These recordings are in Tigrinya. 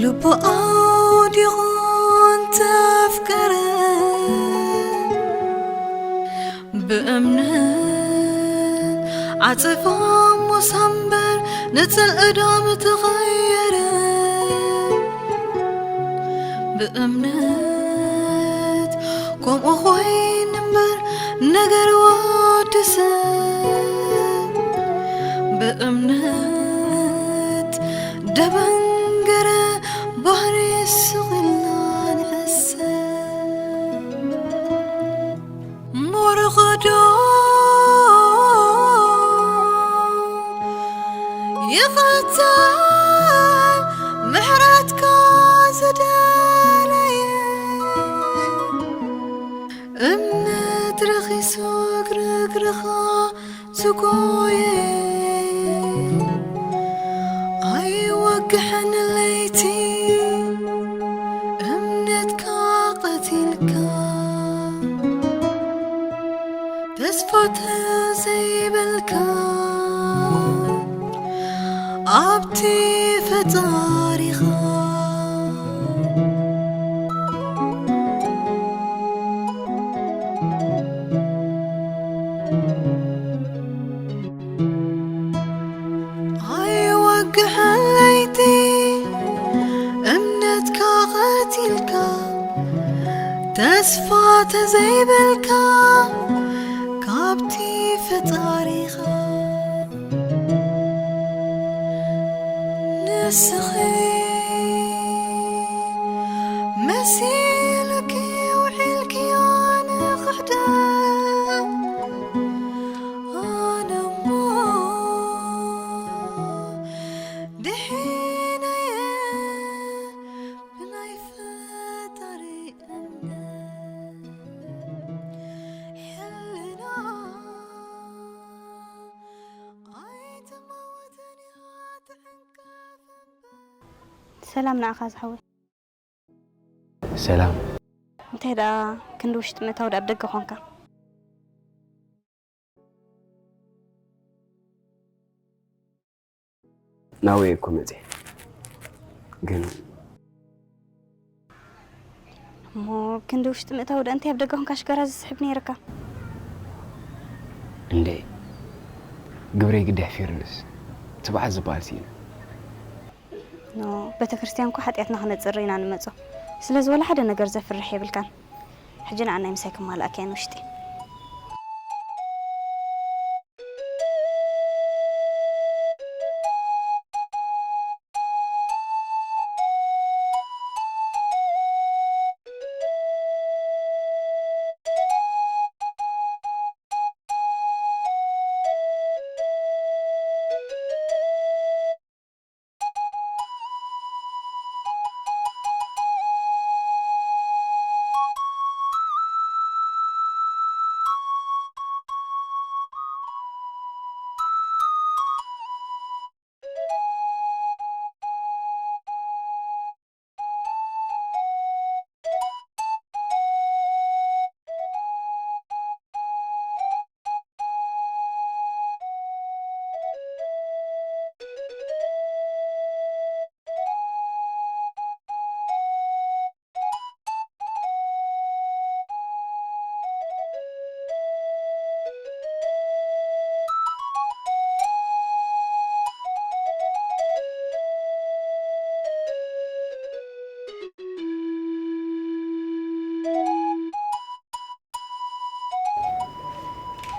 ልቡ ኣውዲቑ እንተፍቀረ፣ ብእምነት ዓጺፎም ሙሳ እምበር፣ ንጽልኢ ዶ ምተቐየረ? ብእምነት ከምኡ ኮይኑ እምበር፣ ነገር ወዲ ሰብ ብእምነት ደበንገረ፣ ባህሪ ስቕ ኢልና ንሕሰብ። ምሩቕ ዶ ይቐትል ምሕረትካ ዝደለየ፣ እምነት ረኺሱ ዕግርግርኻ ዝጎየ፣ ኣይወግሕን ለይቲ እምነትካ ቀቲልካ፣ ተስፋ ተዘይብልካ ኣብቲ ፈጣሪኻ። ኣይወግሕን ለይቲ እምነትካ ቀቲልካ፣ ተስፋ ተዘይብልካ ካብቲ ፈጣሪኻ። ንስኺ መሲልኪ ውዒልክዮ ንኽሕደት፣ ኣነሞ ድሒነየ ብናይ ፈጣሪ እምነት፣ ሕልና ኣይትመውትን እያ ትዕንቀፍ እምበር። ሰላም ንዓኻ ዝሓወይ። ሰላም። እንታይ ደኣ ክንዲ ውሽጢ ምእታው ደኣ ኣብ ደገ ኾንካ? ናወይ እኮ መጽየ። ግን እሞ ክንዲ ውሽጢ ምእታው ደኣ እንታይ ኣብ ደገ ኾንካ ሽጋራ ዝስሕብ ነይርካ? እንዴ፣ ግብረይ ግዲ ኣሕፊሩንስ ትብዓት ዝበሃል ስኢነ። ኖ፣ ቤተክርስትያን እኮ ሓጢኣትና ክነጽሪ ኢና ንመጾ። ስለዚ ወላ ሓደ ነገር ዘፍርሕ የብልካን። ሕጂ ንዓናይ ምሳይ ክማልኣኪ እየ ንውሽጢ።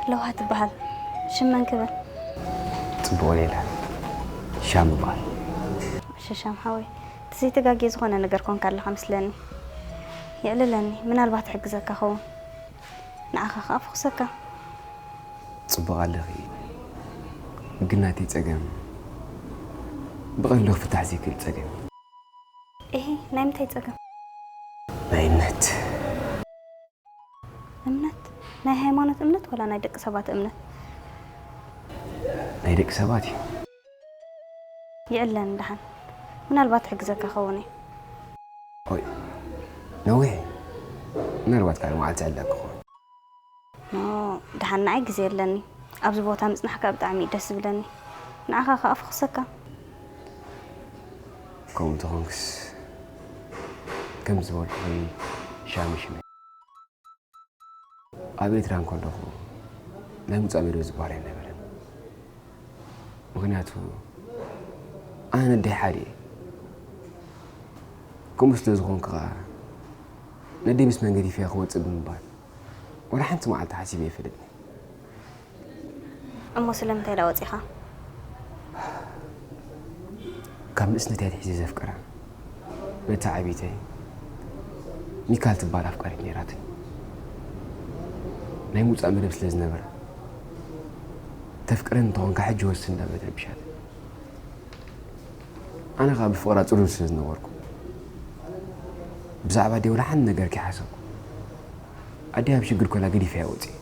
ለውሃ ትበሃል። ሽም መን ክብል? ጽቡቕ ሌላ። ሻም እበሃል። እሺ ሻም ሓወይ፣ እቲ ዘይተጋግየ ዝኾነ ነገር ኮንካ ኣለኻ መስለኒ። የዕልለኒ፣ ምናልባት እሕግዘካ ኸውን። ንዓኻ ኸኣ ፍኹሰካ። ጽቡቕ ኣለኺ፣ ግን ናተይ ጸገም ብቐሊሉ ክፍታሕ ዘይክእል ጸገም እዩ። እሂ፣ ናይ ምንታይ ጸገም? ናይ እምነት። እምነት? ናይ ሃይማኖት እምነት ወላ ናይ ደቂ ሰባት እምነት? ናይ ደቂ ሰባት እዩ። ይዕለን ደሓን። ምናልባት ሕግዘካ ኸውን እየ። ኦይ፣ ነዊሕ እዩ። ምናልባት ካልእ መዓልቲ ዕለካ ክኸውን። ኖ፣ ደሓን ንዓይ ግዜ የለኒ። ኣብዚ ቦታ ምጽናሕካ ብጣዕሚ እዩ ደስ ዝብለኒ። ንዓኻ ከኣ ፍኹሰካ። ከምኡ እንተኾንክስ ከም ዝበልኩ ሻምሽመ ኣብ ኤርትራ እንከለኹ ናይ ምጻእ መደብ ዝበሃል ኣይነበረን። ምኽንያቱ ኣነ ነደይ ሓደ እየ። ከምኡ ስለ ዝኾንኩ ኸኣ ነደይ ምስ መን ገዲፈያ ክወጽእ ብምባል ወላ ሓንቲ መዓልቲ ሓሲበ ኣይፈልጥን። እሞ ስለምንታይ ደኣ ወጺኻ? ካብ ንእስነተይ ኣትሒዘ ዘፍቅራ መተዓቢተይ ሚካል ትበሃል ኣፍቃሪት ነይራትኒ። ናይ ምውጻእ መደብ ስለ ዝነበረ፣ "ተፍቅረኒ እንተኾንካ ሕጂ ወስን" እንዳበለት ረቢሻትኒ። ኣነ ኸኣ ብፍቕራ ጽሉል ስለ ዝነበርኩ፣ ብዛዕባ ኣደይ ወላ ሓንቲ ነገር ከይሓሰብኩ፣ ኣደይ ኣብ ሽግር ኮላ ገዲፈያ ወጺኤ።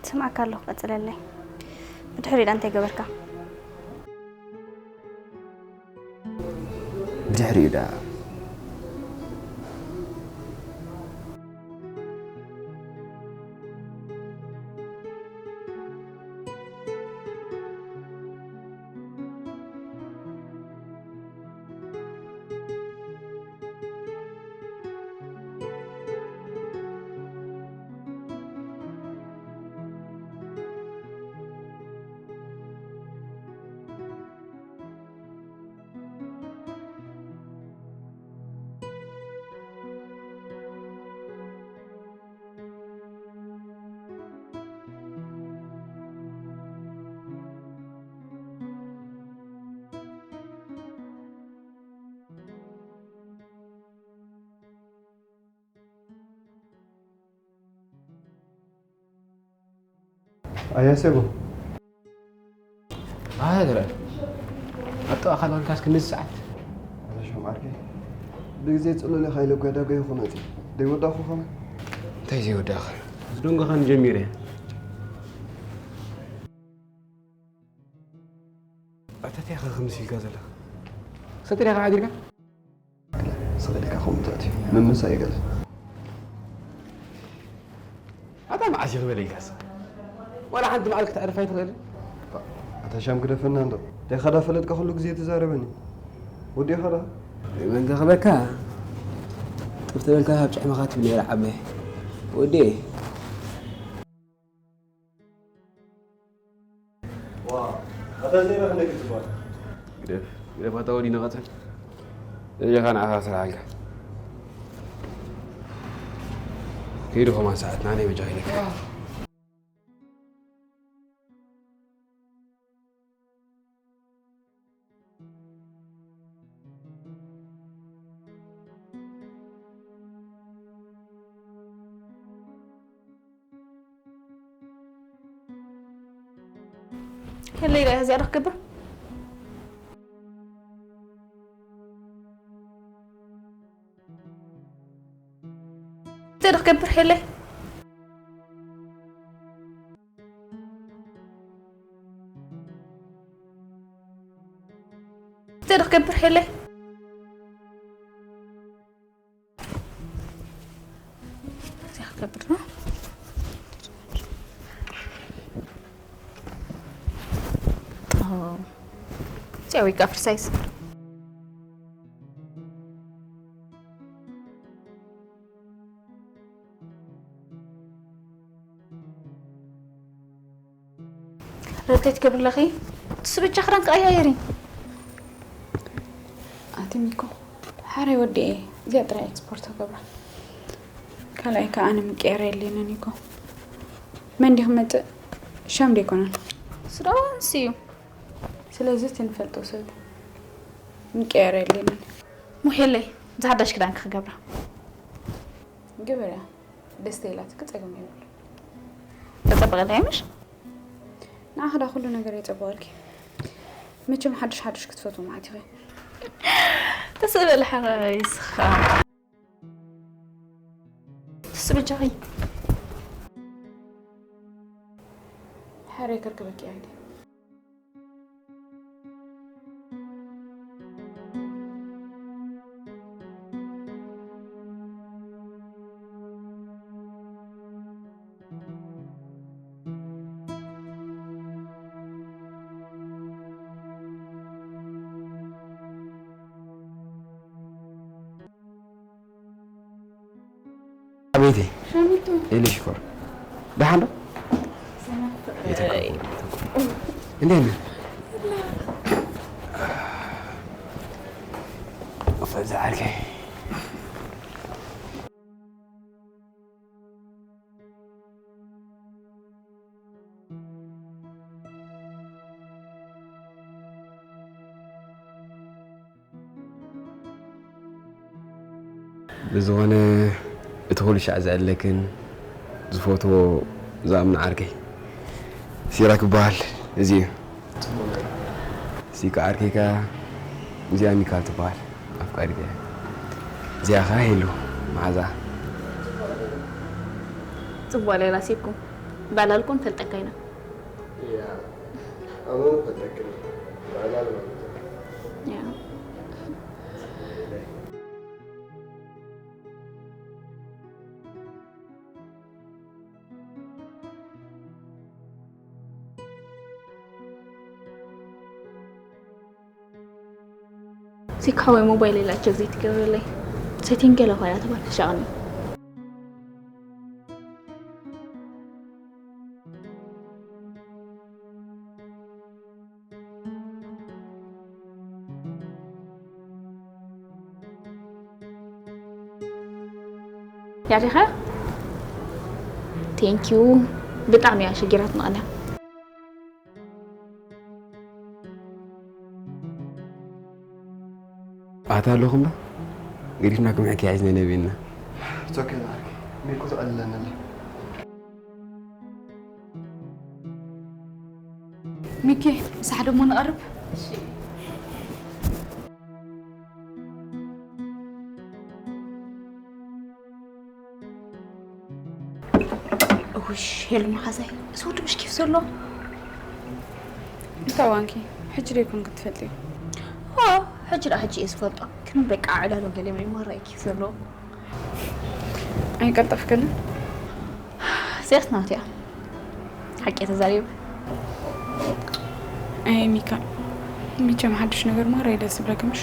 ትስምዓካ ኣለኹ፣ ቀጽለለይ። ብድሕሪኡ ደኣ እንታይ ገበርካ? ብድሕሪኡ ደኣ ኣያ ሴቦ። ኣይ፣ ገለ። ኣብ ጥቓኻ ዳንካስ ክንድዚ ሰዓት? ኣታ ሻም ዓርከይ፣ ብግዜ ጽሉል ኢኻ ኢለ እኳ ዳጋ ይኹን መጺእ። ደይወዳእኩ ከመይ? እንታይ ዘይወዳእኻ? ዝደንጎኻኒ ጀሚረ እየ። ኣታ እንታይ ኢኻ ከምዚ ኢልካ ዘለኻ? ሰጢር ኢኻ ዓዲርካ? ስቕ ኢልካ ከምኡ ተእትዩ ምምሳይ ገለ። ኣታ መዓስ እዩ ክበለልካስ? ዋላ ሓንቲ መዓልቲ ክተዕርፍ ኣይትኽእልን? ኣታ ሻም ግደፈና እንዶ። ደኻ ዳ ፈለጥካ ኩሉ ግዜ ትዛረበኒ። ወዲኻ ዳ? መን ከኽበካ? ጥፍ ተበልካ ካብ ጭሕምኻ ትብል ነይራ ዓበይ። ወዲ። ዋ፣ ኣታ ዜና ክንደይ ክትጽበ? ግደፍ፣ ግደፍ፣ ኣታ ወዲ ነቐጽል። በጃኻ ንዓኻ ስራሕ ኣልካ። ከይዱ ከማን ሰዓት፣ ናነይ በጃኻ ኢለካ። ከለይ ዳኣ እዚኣ ዶ ክገብር? እንታይ ዶ ክገብር ከለይ? እንታይ ዶ ክገብር ከለይ? እዚኣ ክገብር ነው። ኦ፣ እዚኣ ወይ ከዓ ፍርሳይስ። ረተት ክብለኺ ትስብቻ ክዳን ክቀያየሪ። ኣቲ ሚኮ፣ ሓራይ ወዲ እየ። እዚኣ ጥራይ ኤክስፖርት ክገብራ። ካልኣይ ከኣ ኣነ ምቅያር የድልየንን እኮ። መን ድዩ ክመጽእ? ሻም ዶ ኣይኮነን? ስራው ኣንስ እዩ። ስለዚ እቲ ንፈልጦ ሰብ ምቅያር የድልየንን። ሙሄለይ፣ ዝሓዳሽ ክዳንኪ ክገብራ። ግበርያ። ደስ ተይላትኪ ጸገም የብሉ። ተጸበቐለይ ምሽ? ንዓኺ ዳ ኩሉ ነገር የጸበቐልኪ። መቸም ሓድሽ ሓድሽ ክትፈትዊ መዓት ኢኺ። ተስእ በሊ ሓራይ ስኻ። ተስእ በጃኺ። ሓራይ ከርክበኪ ኣይደ። ቤቴ። ሸሚቱ። ኤሊ ሽኮር። ደሓን ዶ? ሰላም ፍቅረይ። እንዴት ነህ? ፈዛ ዓርከይ። ብዝኾነ፣ እቲ ኩሉ ሻዕ ዘዕለክን ዝፈትዎ ዝኣምኖ ዓርከይ ሲራክ ይበሃል። እዚ እዩ። ሲካ ዓርከይካ፣ እዚኣ ሚካል ትበሃል ኣፍቃሪት እያ። እዚኣ ኸዓ ሄሉ መዓዛ። ጽቡቕ ሌላ ሲኩም ባላልኩም ፈልጠካ ኢና። ያ፣ ኣመን ፈልጠክን ባላል ማለት እዩ። ያ። ሲክ ሓወይ ሞባይል ኢላ ቸክ ዘይትገብረለይ። ሴቲንግ ገለ ኮይና ተባል ተሻቕኒ። ያሪኻ? ቴንኪዩ። ብጣዕሚ እያ ሽጊራትና ኣላ። ኣታ ኣለኹም ዶ? ገዲፍናኩም ሕክያ ሒዝና ነቢልና። ቶከ ዛርክ ሚልኩ ተቐልለና ኣላ። ሚኪ፣ ምሳሕ ደሞ ንቐርብ። ውሽ ሄሉ መሓዛይ፣ እዚ ወዲ ምሽ ኬፍ ዘሎ። እንታይ ዋንኪ? ሕጂ ደይኮን ክትፈልጥዮ? ኦ፣ ሕጂ ደኣ ሕጂ እየ ዝፈልጦ። ግን በቃ ዕላሉ ገለ መይማራ እዩ ኬፍ ዘሎ። ኣይቀልጠፍክን? ሴርት ናት እያ። ሓቂ ተዛሪብ። ኣይ ሚካ፣ ሚቸም ሓድሽ ነገር ማራ እዩ ደስ ዝብለኪ ምሽ?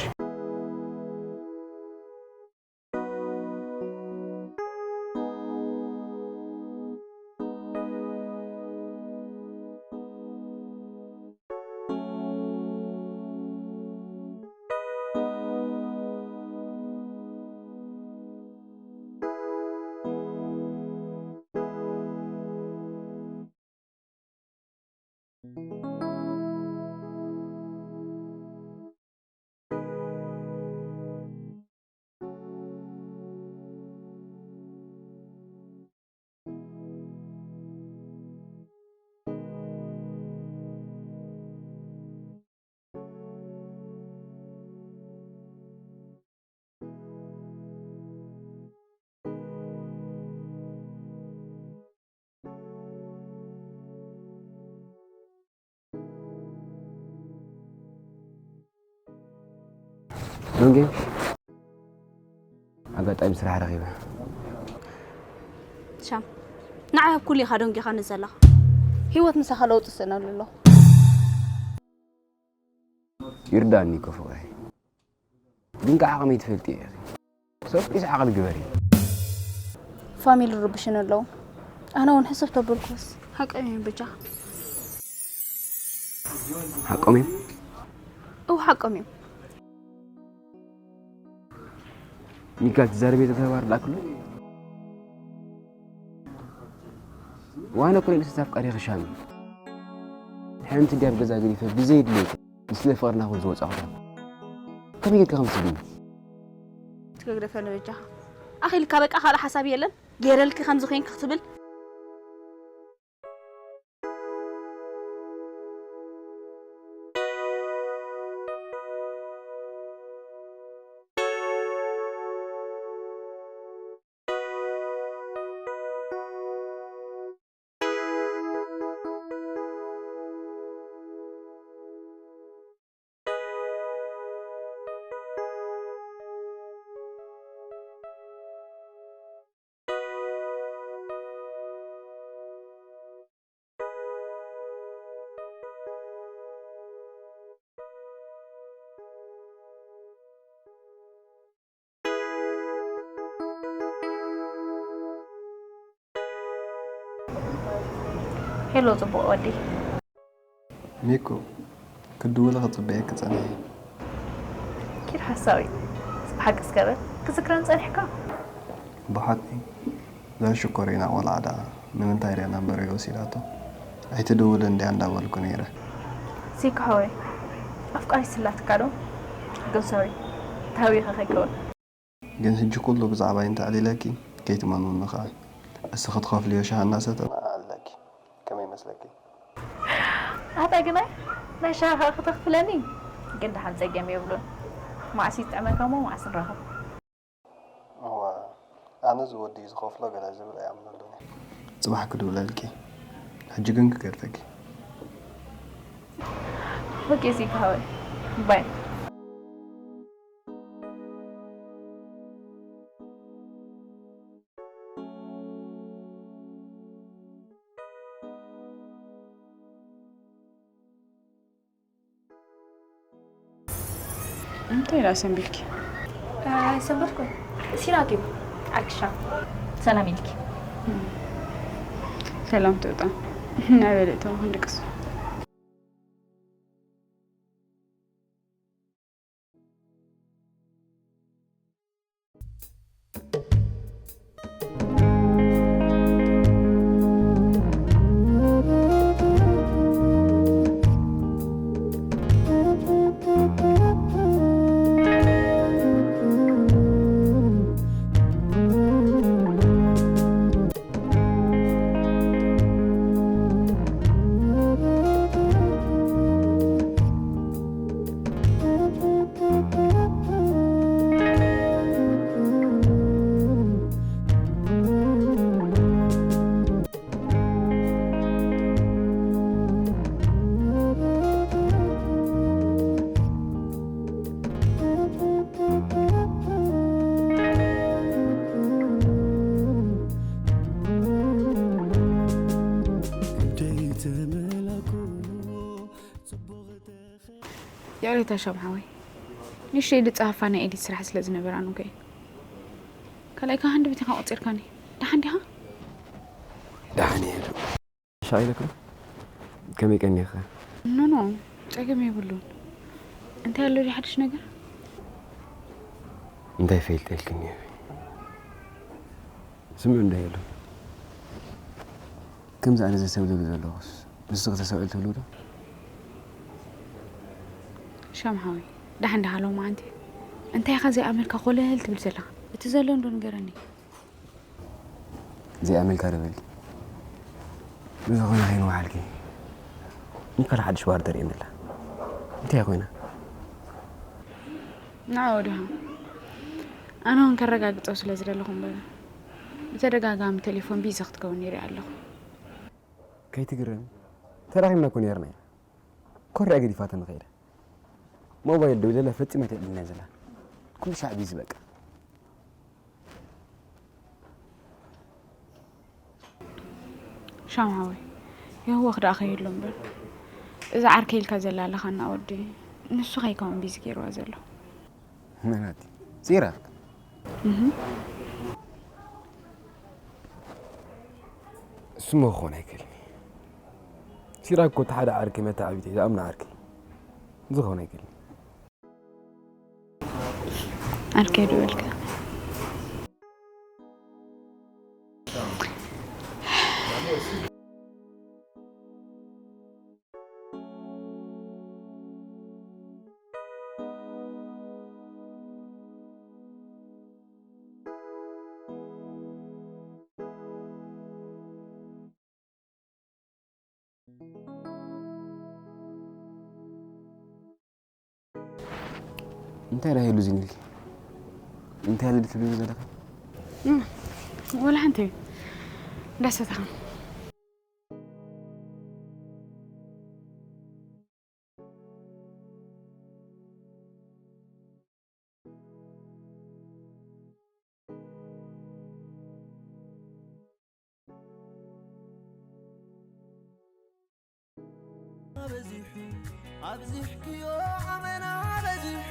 ዶንጌ፣ ኣጋጣሚ ስራሕ ረኺበ። ሻም፣ ንዓይ ኣብ ኩሉ ኢኻ ዶንጌኻ ንዘለኻ። ህይወት ምሳኻ ለውጢ ስእነሉ ኣለኹ። ይርዳእኒ እኮ ፍቕረይ። ግን ከዓ ዓቕመይ ትፈልጢ ኢኺ። ሰብ ሒዝ ዓቕሊ ግበሪ። ፋሚሊ ርብሽን ኣለዉ። ኣነ እውን ሕስብ ተብልኩስ ሓቀም እዮም ብጃ። ሓቆም እዮም? እው ሓቆም እዮም። ሚካል ትዛረብ ተግባር ላክሉ። ዋና ኩለን እንስሳ ኣፍቃሪ ክሻሚ። ሕምቲ እንዲያ ኣብ ገዛ ገዲፈ ብዘይ ድሌት ንስለ ፍቕርና ክብል ዝወጻኹ። ከመይ ጌርካ ከም ትስድኒ? ትገግደፈኒ በጃኻ። ኣኺልካ በቃ ካልእ ሓሳብ የለን። ገይረልኪ ከም ዝኾንክ ክትብል። ሄሎ ጽቡቕ ወዲ። ሚኩ፣ ክድውል ክጽበየኪ ጸኒሐ። ኪድ ሓሳዊ። ብሓቂ ስገረን ክዝክረን ጸኒሕካ? ብሓቂ? እዛ ሽኮሪና ቆልዓ ደኣ ንምንታይ ድያ ናምበረይ ወሲዳቶ? ኣይትድውልን ድያ እንዳበልኩ ነይረ። ሲካ ሓወይ፣ ኣፍቃሪ ስላትካ ዶ? ግን ሶሪ፣ ተሃዊኸ ከይከውን። ግን ሕጂ ኩሉ ብዛዕባይ እንተዕሊለኪ ከይትመንውኒ ከኣ። እስኺ ትኸፍልዮ ሻሂ እናሰተና ኣዕልለኪ። ከመይ ይመስለኪ? ኣታ ግናይ ናይ ሻሂ ከኣ ክተኽፍለኒ? ግን ደሓን ጸገም የብሉን። መዓስ እዩ ዝጥዕመካ እሞ መዓስ ንራኸብ። እዋ፣ ኣነ እዚ ወዲ እዩ ዝኸፍሎ ገለ ዝብል ኣይኣምነሉን እየ። ጽባሕ ክድውለልኪ። ሕጂ ግን ክገድፈኪ። ኦኬ ሲካ ሓወይ። ባይ። እንታይ ደኣ ሰንቢድኪ? ኣይሰንበድኩን። ሲራክ እዩ ዓርክሻ። ሰላም ኢልኪ። ሰላም ትውጣ። ናይ በለእተው ክንድቅስ። ይቕሬታ ሻም ሓወይ፣ ንእሽተይ ድጻሃፋ ናይ ኤዲት ስራሕ ስለ ዝነበራ ኑከይ። ካልኣይ ከኣ ሃንደበትኻ ቆጺርካኒ። ደሓን ዲኻ? ደሓን እየ። ሻሂ ኢለካ? ከመይ ቀኒኻ? ኖ ኖ፣ ጸገም የብሉን። እንታይ ኣሎ ድዩ ሓድሽ ነገር? እንታይ ፈልጠልክኒ? ስምዒ እንታይ ኣሎ? ከምዚ ኣነ ዘስተብህለሉ ዘለኹስ ንስኺ ተስተውዕሊ ትብሊ ዶ? ሻም ሓወይ፣ ደሓን ዲኻ ሎማዓንቲ? እንታይ ኢኻ ዘይኣመልካ ኮለል ትብል ዘለኻ? እቲ ዘሎ እንዶ ንገረኒ። ዘይኣመልካ ዶ በልኪ? ብዝኾነ ከይንወሓልኪ፣ ንካል ሓድሽ ባህሪ ተርእየኒ ኣላ። እንታይ ኮይና? ንዓ ወዲኻ። ኣነ እውን ከረጋግጾ ስለ ዝደለኹ እምበር፣ ብተደጋጋሚ ቴሌፎን ቢዚ ክትከውን ይርኢ ኣለኹ። ከይትግረሚ፣ ተራኺብና እኮ ነይርና ኢና። ኮሪያ ገዲፋትኒ ከይዳ። ሞባይል ደዊለላ ፈጺማ እያ ኢላትኒ ዘላ። ኩሉ ሳዕ ቢዚ በቃ። ሻም ሓወይ፣ የህወኽ ደኣ ከይህሉ እምበር፣ እዛ ዓርከይ ኢልካ ዘላ ኣለኻና ወዲ፣ ንሱ ከይከውን ቢዚ ገይርዋ ዘሎ። መናቲ፣ ሲራክ። እህ። እሱማ ክኾን ኣይክእልን። ሲራክ እኮ እቲ ሓደ ዓርከይ መተዓቢተይ፣ ዝኣምኖ ዓርከይ። ዝኸውን ኣይክእልን። ዓርከይ ዶ በልካ? እንታይ ደኣ ኢሉ ዝን ኢልኪ? እንታይ ኢሉ ትብሊ ዘለኺ? ወላ ሓንቲ እዩ። እንዳሰተኻ። በዚሑ ኣብዚሕክዮ ኣመና በዚሑ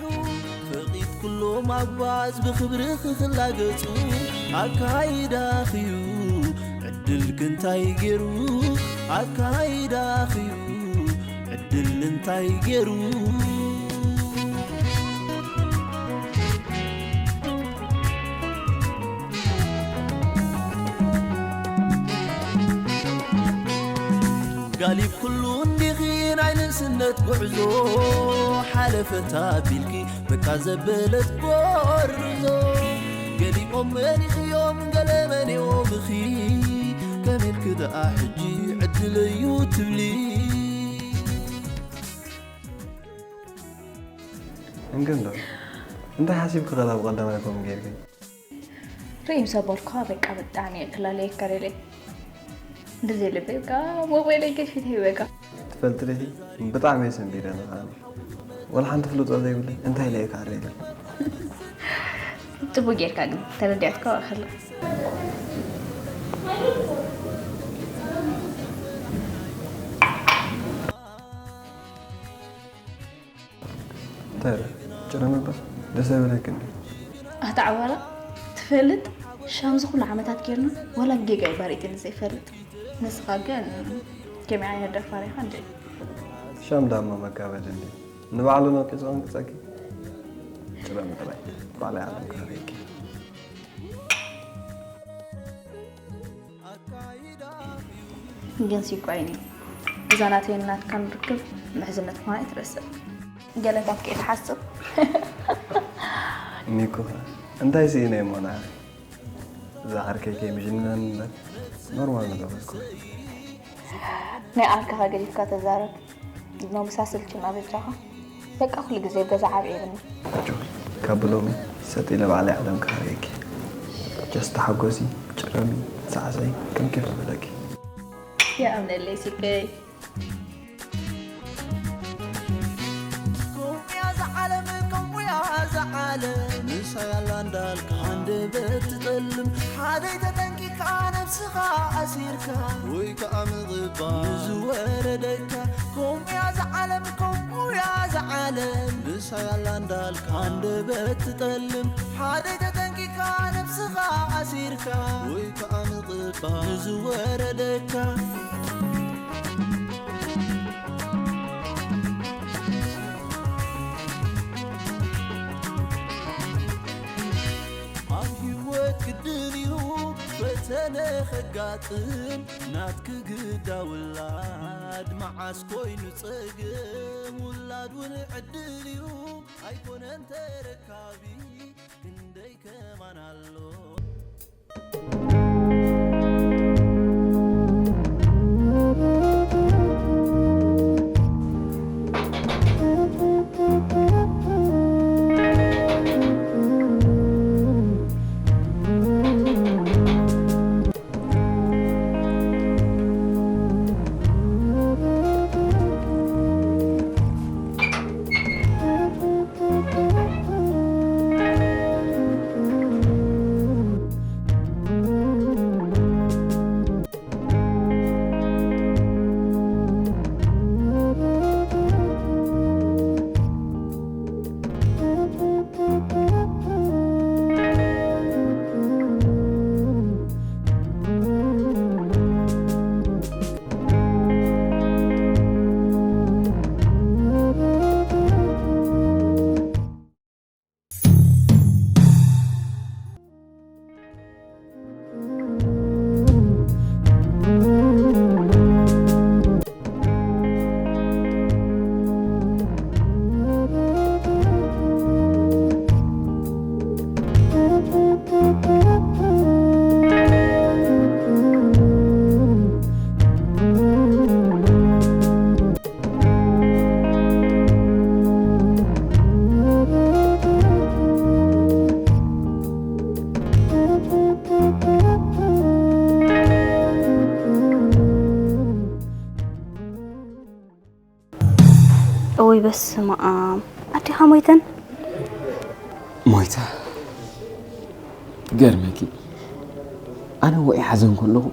ፍቒት ኩሎም ኣጓዝ ብኽብሪ ክኽላገጹ ኣካይዳኽዩ ዕድልኪ እንታይ ገይሩ ኣካይዳኽዩ ዕድል እንታይ ገይሩ? ጋሊብ ኩሉ እንዲኺ ናይ ንእስነት ጉዕዞ፣ ሓለፈት ኣቢልኪ በቃ ዘበለት ጎርዞ። ገሊኦም መኒኽዮም ገለ መኔዎምኺ፣ ከመይ ኢልኪ ደኣ ሕጂ ዕድለዩ ትብሊ? እንግን ዶ እንታይ ሓሲብኪ ኸላ ብቐዳማይ ከምኡ ጌርኪ? ርእዩ ሰበርኳ በቃ ብጣዕሚ እየ ክላለየካ ደልየ። እንደዚ ልበይ በቃ ሞባይለይ ገፊተ እዩ በቃ። ትፈልጢ ዲኺ ብጣዕሚ እየ ሰንቢደ ንኻኒ ወላ ሓንቲ ፍልጦ ዘይብለይ እንታይ ኢለ እየ ክኣሪ ኢለ ጽቡቅ ጌርካ ግን ተረዲኣትካ ዋኸላ። እንታይ ኢለ ጭረ ምባል ደስ ኣይበለክን ድዩ? ኣታ ዓዋላ ትፈልጥ ሻም ዝኹሉ ዓመታት ጌርና ዋላ ብጌጋ እዩ ባሪጥኒ ዘይፈልጥ ንስኻ ግን ከመይ ዓይነት ደፋር ኢኻ እንዴ? ሻም ዳማ መጋበል እንዴ ንባዕሉ ነቂጹ ኣንቅጸኪ ጭረ ምጥራይ ባዕላይ ዓለም ክረኽየኪ ግን ሲቋይኒ እዛ ናተይን ናትካን ርክብ ምሕዝነት ምዃና ኣይትረስዕ። ገለታት ከይትሓስብ። ሚኩኸ እንታይ ስኢነ እሞ ንዓኺ? እዛ ዓርከይ ከይምጅንነኒ እምበር ኖርማል ነበረትኩ። ናይ ዓርክኻ ገዲፍካ ተዛረብ። መመሳሰልችና በጃኻ። በቃ ኩሉ ግዜ ኣብ ገዛ ዓብየ ይብልና። ኣጆኺ ካብ ሎሚ ሰጥ ኢለ ባዕለይ ዓለም ክሃበየኪ። ጀስት ተሓጎሲ፣ ጭረሚ፣ ሳዕሰዒ ከም ኬፍ ዝበለኪ። ይኣምነለይ ሲቀይ። ከምኡያ ዝዓለም ከምኡያ ዝዓለም ምሳይ ኣላ እንዳልካ ሃንደበት ትጠልም ሓደይ ተጠንቂካ ነብስኻ ኣሲርካ ወይ ከዓ ምቕባል ንዝወረደካ ከምኡያ ዝዓለም ከምኡያ ዝዓለም ምሳይ ኣላ እንዳልካ ሃንደበት ትጠልም ሓደይ ተጠንቂካ ነብስኻ ኣሲርካ ወይ ከዓ ምቕባል ንዝወረደካ ኣብ ህይወት ግድን እዩ ፈተነ ከጋጥም ናትኪ ግዳ ውላድ መዓስ ኮይኑ ጸገም ውላድ እውን ዕድል እዩ ኣይኮነን ተረካቢ ክንደይ ከማን ኣሎ እውይ በስመኣም ኣዴኻ ሞይተን ሞይታ ገርመኪ ኣነ ወኢ ሓዘን ከለኹ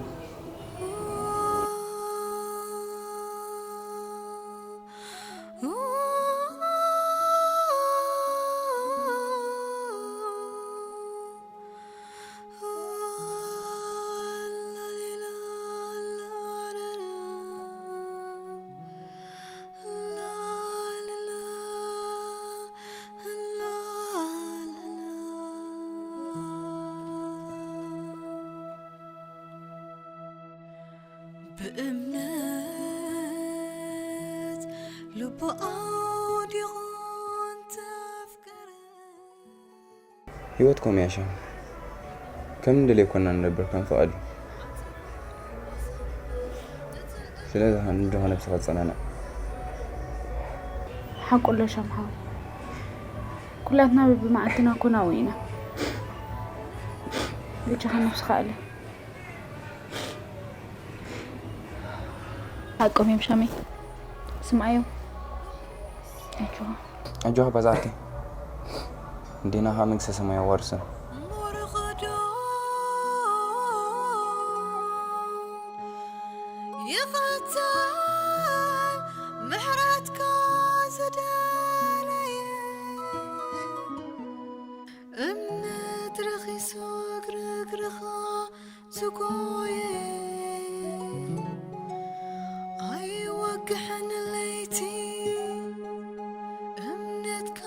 ብእምነት ልቡ ኣውዲቑ እንተፍቀረ። ህይወት ኮምያሻ ከም እንደልዮ ኮና ንነብር ከም ፍቓዱ። ስለዚ ንድኾ ነብስኻ ጸናናዕ። ሓቁ ኣሎ ሻምሓዊ፣ ኩላትና በብመዓልትና ኮናዊ ኢና። በጃኻ ነብስኻ ኣለ። ሓቆም እዮም ሻመይ፣ ስምዓዮም። ኣጆኻ። ኣጆኻ በዛቲ፣ እንዴና ኸዓ መንግስተ ሰማይ ኣዋርሶም። ምርኽዶ ይቐትል ምሕረትካ ዝደለየ፣ እምነት ረኺሱ ግርግርኻ ዝጎየ፣ ኣይወግሕን ለይቲ እምነትካ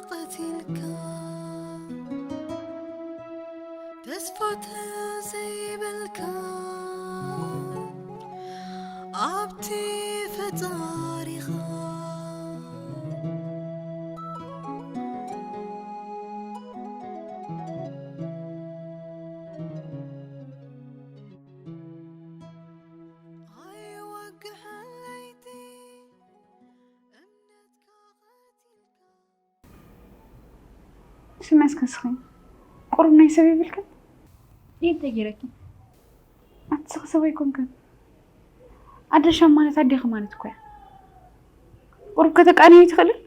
ቀቲልካ፣ ተስፋ ተዘይብልካ ኣብቲ ፈጣሪኻ። ኣይወግሕን ለይቲ እምነትካ ቀቲልካ። ስምዒ እስከ ስኺ፣ ቁሩብ ናይ ሰብ ይብልክን? ይህ እንታይ ገይረኪ? ኣቲ ስኺ ሰብ ኣይኮንክን። ኣደሻ ማለት ኣዴኺ ማለት እኮ እያ። ቁሩብ ከተቃንዮ ኣይትኽእልን?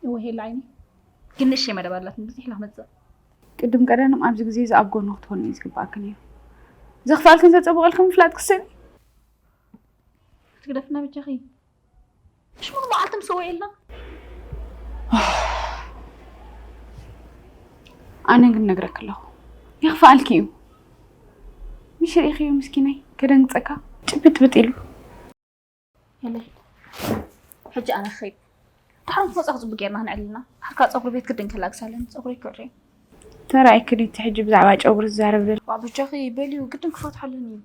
እወ ሄሉ ዓይኒ፣ ግን ንእሽተይ መደብ ኣላትኒ፣ ብዙሕ ኢላ ክመጽእ። ቅድም ቀደም ኣብዚ ግዜ እዚ ኣብ ጎኑ ክትኮኒ እዩ ዝግብኣክን እዩ። ዘኽፍኣልክን ዘጸብቐልክን ምፍላጥ ክስእን እዩ። ትግደፍና በጃኺ። ሽሙን መዓልቲ ምስ ወዒልና። ኣነ ግን ነግረክ ኣለኹ፣ የኽፍኣልኪ እዩ። ምሽ ርኢኽዮ ምስኪናይ ከደንግጸካ ጭብጥብጥ ኢሉ። የለይ፣ ሕጂ ኣነ ክኸይድ። ድሓር ምስ መጻኹ ጽቡቅ ጌርና ክንዕልልና። ድሓር ካብ ጸጉሪ ቤት ግድን ከላግሳለን፣ ጸጉሪ ይክዕር እዩ። ተራእይክን እቲ ሕጂ ብዛዕባ ጨጉሪ ዝዛረብ ዘሎ። ዋ በጃኺ በልዩ፣ ግድን ክፈትሖ ኣለኒ እዩ።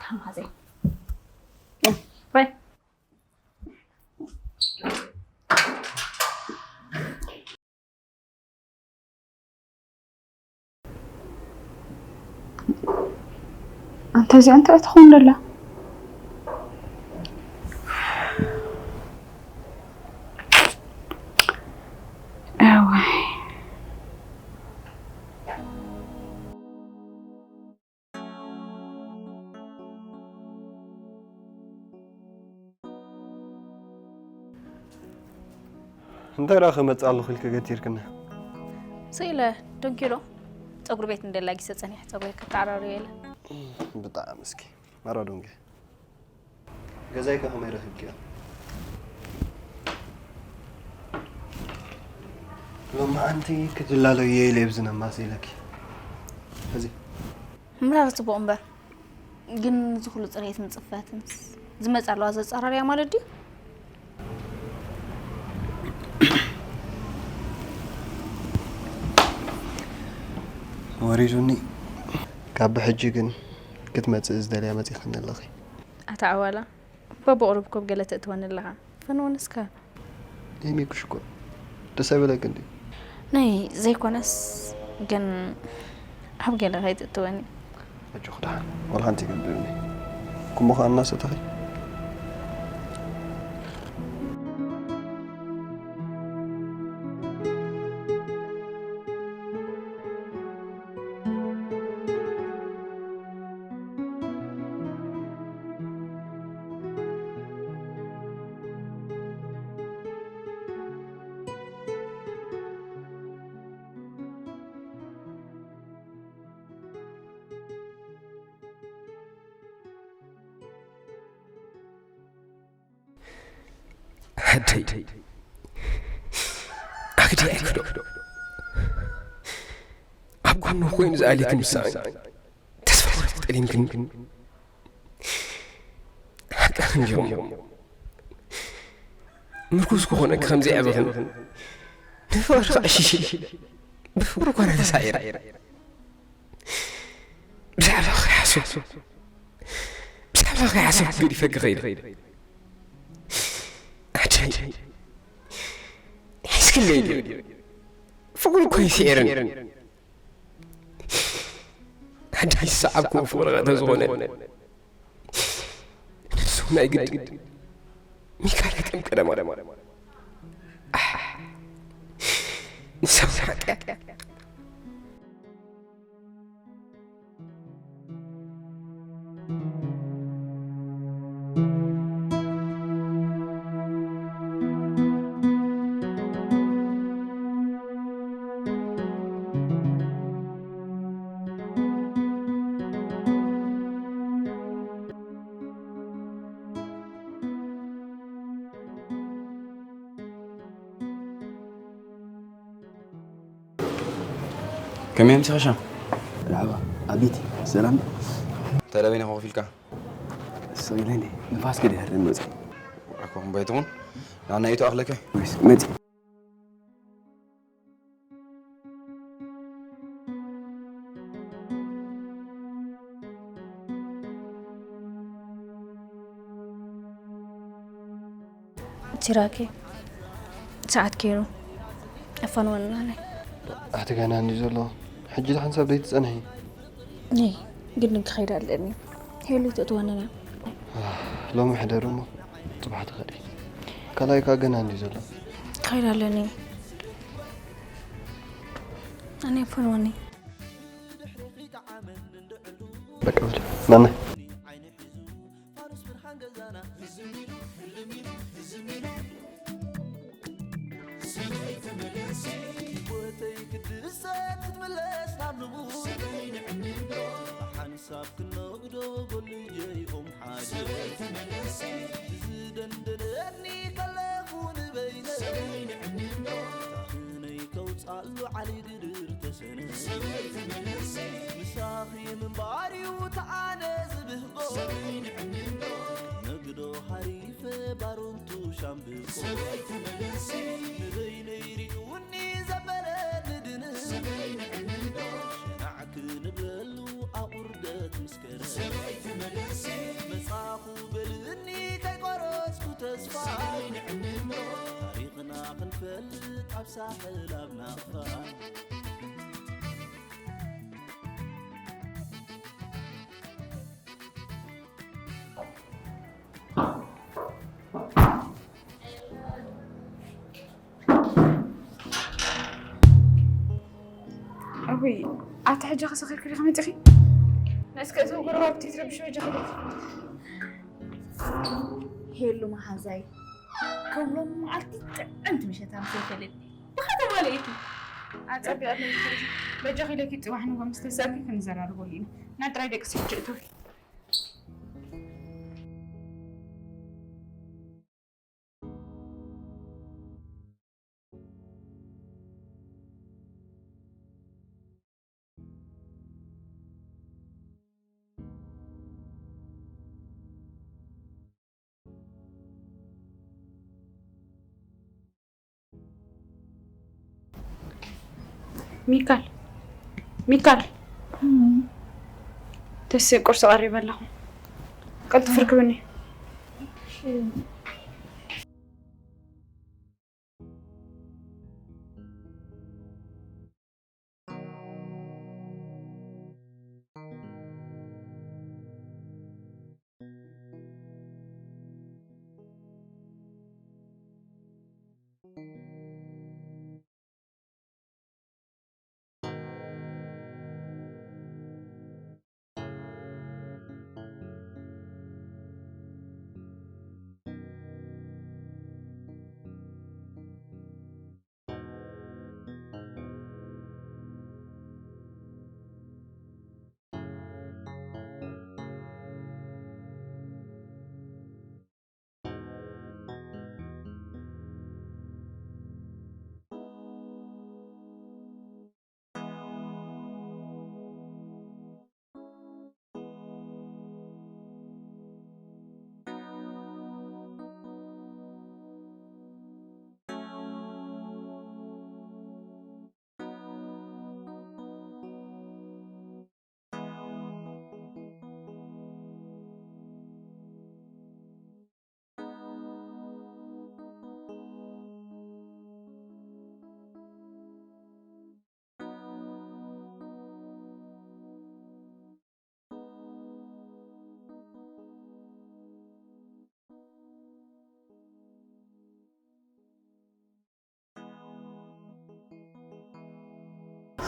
ተማዘይ። ባይ። ኣንተ እዚኣ እንታይ ትኸውን ደላ? እዋይ። እንታይ ደኣ ክመጽእ ኣለኹ ኢልኪ ገቲርክኒ? ስኢለ ዶንኪሎ ጸጉሪ ቤት እንደላጊሰ ጸኒሐ ጸጉሪ ከተዓራርዮ ኢለ። ብጣዕሚ እስኪ መራ ዶንኪ። ገዛይ ከ ከመይ ረኺብክዮ? ሎማዓንቲ ክትላለዮ ኢለ ብዝነማስ ኢለኪ። እዚ ምራር ጽቡቕ እምበር ግን እዚ ኩሉ ጽሬትን ጽፈትን ዝመጽእ ኣለዋ ዘጸራርያ ማለት ድዩ? ወሪዱኒ። ካብ ብሕጂ ግን ክትመጽእ ዝደልያ መጺኽኒ ኣለኺ። ኣታ ኣዋላ በብቑሩብ ኮብ ገለ ተእትወኒ ኣለኻ። ፈንወኒ እስከ። ኤሚ ክሽኮር ደስ ኣይበለክን ድዩ? ናይ ዘይኮነስ ግን ኣብ ገለ ከይትእትወኒ። ኣጆኺ ደሓን፣ ዋላ ሓንቲ ይገብርኒ። ኩሞ ኸኣ እናሰተኺ። ኣደይ ኣግዲ ኣይክዶ ኣብ ጎኑ ኮይኑ ዝኣልየኪ ምሳን ተስፋ ቁረጽ ጠሊምክን ሓቃ ክንዲኦም ምርኩስ ክኾነኪ ከም ዘይዕበኽን ንፍቕርኪ ዕሽሽ ኢለ ብፍቕሪ ኮነ ተሳዒረ። ብዛዕባኺ ሓሰብ ብዛዕባ ከይሓሰብ ገዲፈ ክኸይድ ኣዳይ ሓስክለይ ድዩ ፍቕሪ እኮ ይስዕርን ኣዳይ ዝሰዓብክዎ ፍቕሪ ተዝኾነ ንሱ ናይ ግድን ሚካል ከም ቀደማ ንሰብ ሓቂ ከመይ ኣምሲኻ ሻም? መርሓባ። ኣቤት፣ ሰላም ዶ? እንታይ ደበይና ኮፍ ኢልካ? ስቕ ኢለ እንዴ፣ ንፋስ ከድህር መጽእ። ኣኮ እምባይ ትኹን፣ ንዓና እዩ ተኣኽለከ? ወይስ መጽእ? ሲራኬ ሰዓት ገይሩ ኣፋንወኒ ናለይ ኣቲ ገና እንዲ ዘሎ ሕጂ ድሓንሳብ ደይትጸንሒ ነይ ግድን ክኸይድ ኣለኒ ሄሉ ተእትወንና ሎሚ ሕደር እሞ ጽባሕ ትኸዲ ካልኣይ ከኣ ገና እንዲ ዘሎ ክኸይድ ኣለኒ ኣነ ኣፋንወኒ በቃ በል ናና ሓንሳብ ክነግዶ ጎልጀይኦም ሓደ ዝደንደነኒ ከለኹ ንበይነ ካህነይ ከውፃሉ ዓሊ ግድር ተሰነ ምሳኺ ምንባር እዩ ተኣነ ዝብህጎ ነግዶ ሃሪፈ ባሮንቱ ሻምብቆ ንበይነይ ሪኡኒ ዘበለ ንድን ሸናዕ ክንብለሉ ኣቑርደት ምስ ከረ መጻኹ በልኒ ከይቆረጽኩ ተስፋ ታሪኽና ክንፈልጥ ኣብ ሳሕል ኣብ ናቕፋ ኣቦይ ኣቲ ሕጂ ከሰኺርኪ ዲኺ መፂኺ ነስከ እዞም ጎረባብቲ ትረብሽ በጃኺ ዲኺ ሄሉ መሓዛይ ከም ሎም መዓልቲ ጥዕምቲ ምሸታ ምስ ይፈልጥ ብኸተማ ለይቲ ኣፀቢቐ በጃኺ ኢለኪ ፅባሕ ንጎ ምስ ተሰርኪ ክንዘራርበሉ ኢና ናብ ጥራይ ደቂ ስሕጂ እትዊ ሚካል ሚካል ተስእ ቁርሲ ቀሪበ ኣለኹ ቀልጥፍ ርክብኒ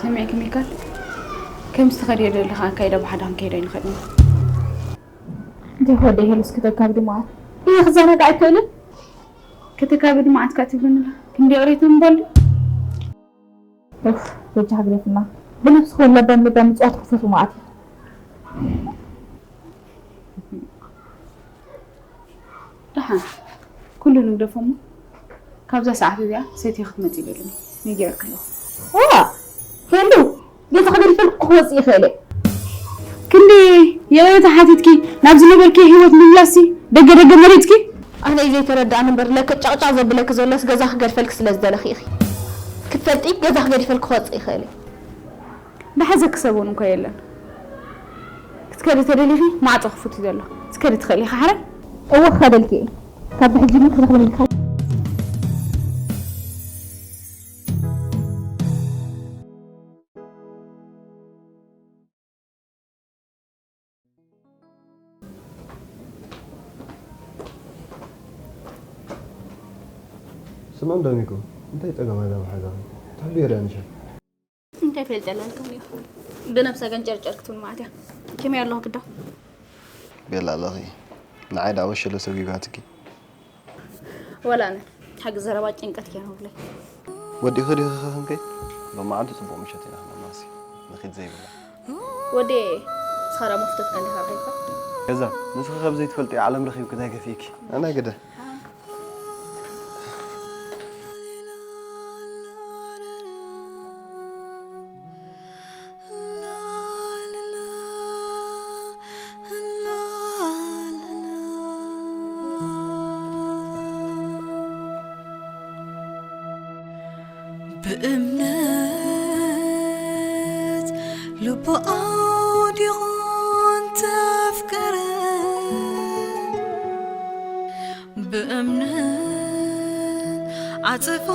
ሰሚዕኪ ሚካል፣ ከምዚ ትኸድዮ ዘለኻ ኣካይዳ ብሓደ ክንከይዶ ኣይንኽእልን። እንታይ ወደይ ሄሉስ ከተካብዲ መዓት? ይህ ክዘናጋዕ ኣይክእልን። ከተካብዲ መዓት ከ ትብሉኒ ኣለኹ። ክንዲ ይቕሬታ ምባል ድዩ? ኡፍ፣ በጃ ግደፍና። ብነብስኹም ለባም ለባም ምጽዋት ክፈቱ መዓት እዩ። ደሓን፣ ኩሉ ንግደፎ እሞ፣ ካብዛ ሰዓት እዚኣ ሰትየ ክትመጺ ይደሊ ነጊረኪ ኣለኹ። ዋ፣ ሄሉ፣ ገዛኺ ገዲፈልኪ ክወጽእ ይኽእል እየ። ክንዲ ይቕሬታ ሓቲትኪ ናብ ዝነበርኪ ህይወት ምምላስሲ ደገ ደገ መሪጽኪ? ኣነ እዩ ዘይተረድኣኒ እምበር፣ ለክእ ጨቕጫቕ ዘብለኪ ዘሎስ ገዛኺ ክገድፈልኪ ስለ ዝደለኺ ኢኺ። ክትፈልጢ፣ ገዛኺ ገዲፈልኪ ክወጽእ ይኽእል እየ። ዝሓዘኪ ሰብ እውን እኮ የለን። ክትከዲ ተደሊኺ ማዕጾ ክፉት እዩ ዘሎ። ክትከዲ ትኽእሊ ኢኺ ሓራይ? እወ ክኸደልኪ እየ። ካብ ብሕጂ ግን ክትረኽብኒ ኢልካ። ስምዖን ዳሚጎ፣ እንታይ ጸገም ኣላ ብሓዛኺ? ትሕሉ የርያ ንሻ። እንታይ ፈልጠላ ልከውን እዩ። ብነብሳ ገንጨርጨር ክትብል ማለት እያ። ከመይ ኣለኹ ግዳ? ቤላ ኣለኺ። ንዓይ ደኣ ወሸሎ ሰጒጓትኪ። ወላ ኣነ ሓቂ ዘረባ ጭንቀት እያ ነብለይ። ወዲኺ ዲኺ ኸ ክንከይ? ሎማዓንቲ ጽቡቕ ምሸት ኢና ክነማሲ። ንኺድ ዘይብላ። ወዲ ስኻራ መፍቶት ከንዲ ካብ ኸይፋ። ገዛ ንስኺ ካብ ዘይትፈልጢ ዓለም ረኺብኪ እንታይ ከፊእኪ? ኣነ ግደ። ብእምነት ልቡ ኣውዲቑ እንተፍቀረ ብእምነት ዓጽፋ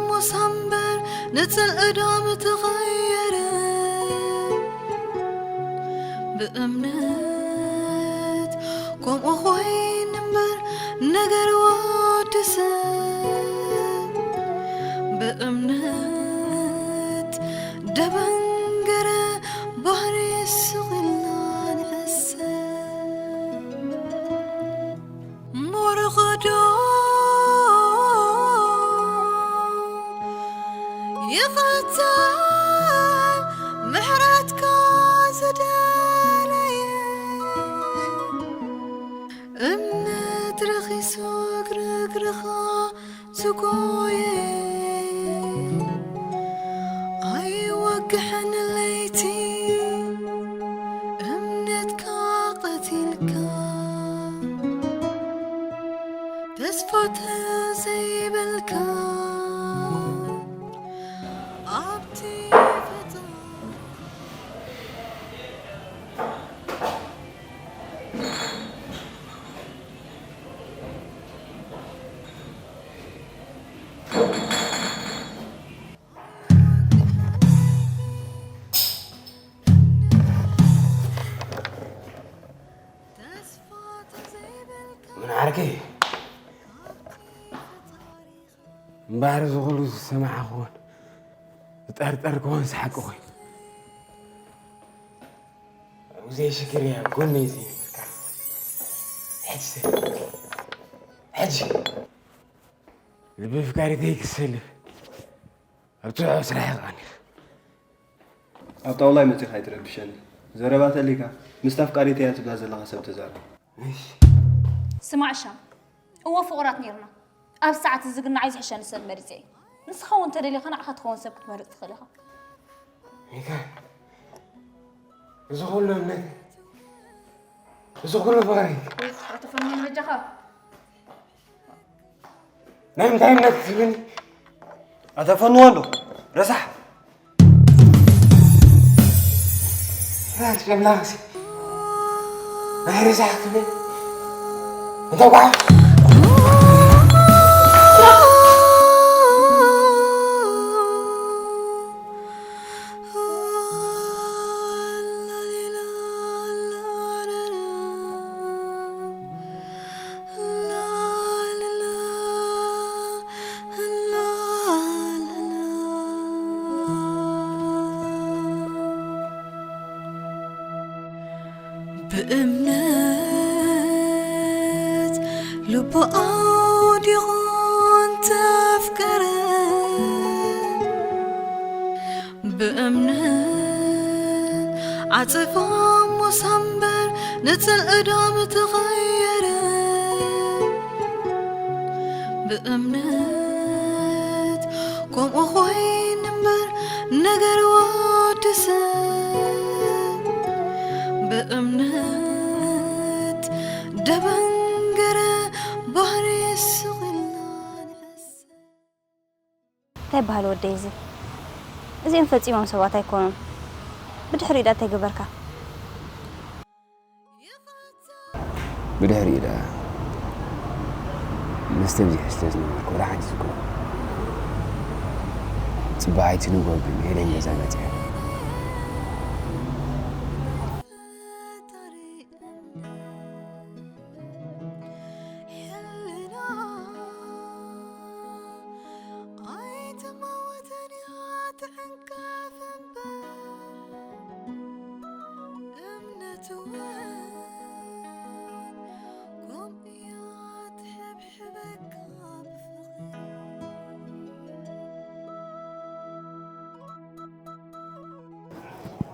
ሙሳ እምበር ንጽልኢ ዶ ምተቐየረ? ብእምነት ከምኡ ኮይኑ እምበር ነገር ወዲ ሰብ ብእምነት ደበንገረ ባህሪ ስቕ ኢልና ንሕሰብ። ሞርኾዶ ይቐትል ምሕረትካ ዝደለየ እምነት ረኺሱ እግርግርኻ ዝጎየ ኣይወግሐን ለይቲ እምነትካ ቀቲልካ ተስፋ ተዘይብልካ ኣብቲ ፈጣሪ ምን ዓርከይ እምበኣር እዚ ኩሉ ዝሰማዕኽዎን ዝጠርጠርክዎን ስሓቂ ኮይኑ ኣብዘይ ሽግር እያ ጎነይ ዘይነበርካ ሕጂ ሕጂ ልቢ ፍቃሪተይ ክሰልፍ ኣብ ጽዑቕ ስራሕ ይቐኒኽ ኣብ ጣውላይ መጺኻ ኣይትረብሸኒ። ዘረባ ተሊካ ምስታ ኣፍቃሪተይ እያ ትብላ ዘለኻ ሰብ ተዛረብ። ስማዕ ሻም፣ እወ ፍቑራት ኔርና። ኣብዚ ሰዓት እዚ ግን ንዓይ ዝሕሸኒ ሰብ መሪጸ እየ። ንስኻ እውን እንተደሊኻ ንዓኻ ትኸውን ሰብ ክትመርጽ ትኽእል ኢኻ። ሚካል፣ እዚ ኩሉ እምነት፣ እዚ ኩሉ ፍቕሪ ኣይተፈንወን በጃኻ። ናይ ምንታይ እምነት ትብልኒ? ኣታ ፈንዎ ኣሎ ረሳሕ። ራስ ጀምላሲ ናይ ረሳሕ ትብል እንታይ ጓዓ ብእምነት ልቡ ኣውዲቑ እንተፍቀረ፣ ብእምነት ዓጽፋ ሙሳ እምበር ንጽልኢ ዶ ምተቐየረ? ብእምነት ከምኡ ኮይኑ እምበር ነገር ወዲ ሰብ ብእምነት ደበንገረ ባህሪ ስቕ ኢልና ንሕሰብ። እንታይ ይበሃል ወደይ እዚ? እዚኦም ፈጺሞም ሰባት ኣይኮኑን። ብድሕሪኡ ደኣ እንታይ ገበርካ? ብድሕሪኡ ደኣ መስተ ኣብዚሐ ስለ ዝነበርኩ ወላ ሓንቲ ዝግቡ። ጽባሒቲ ንግሆ ግን ሄለን ገዛ መጺኣ።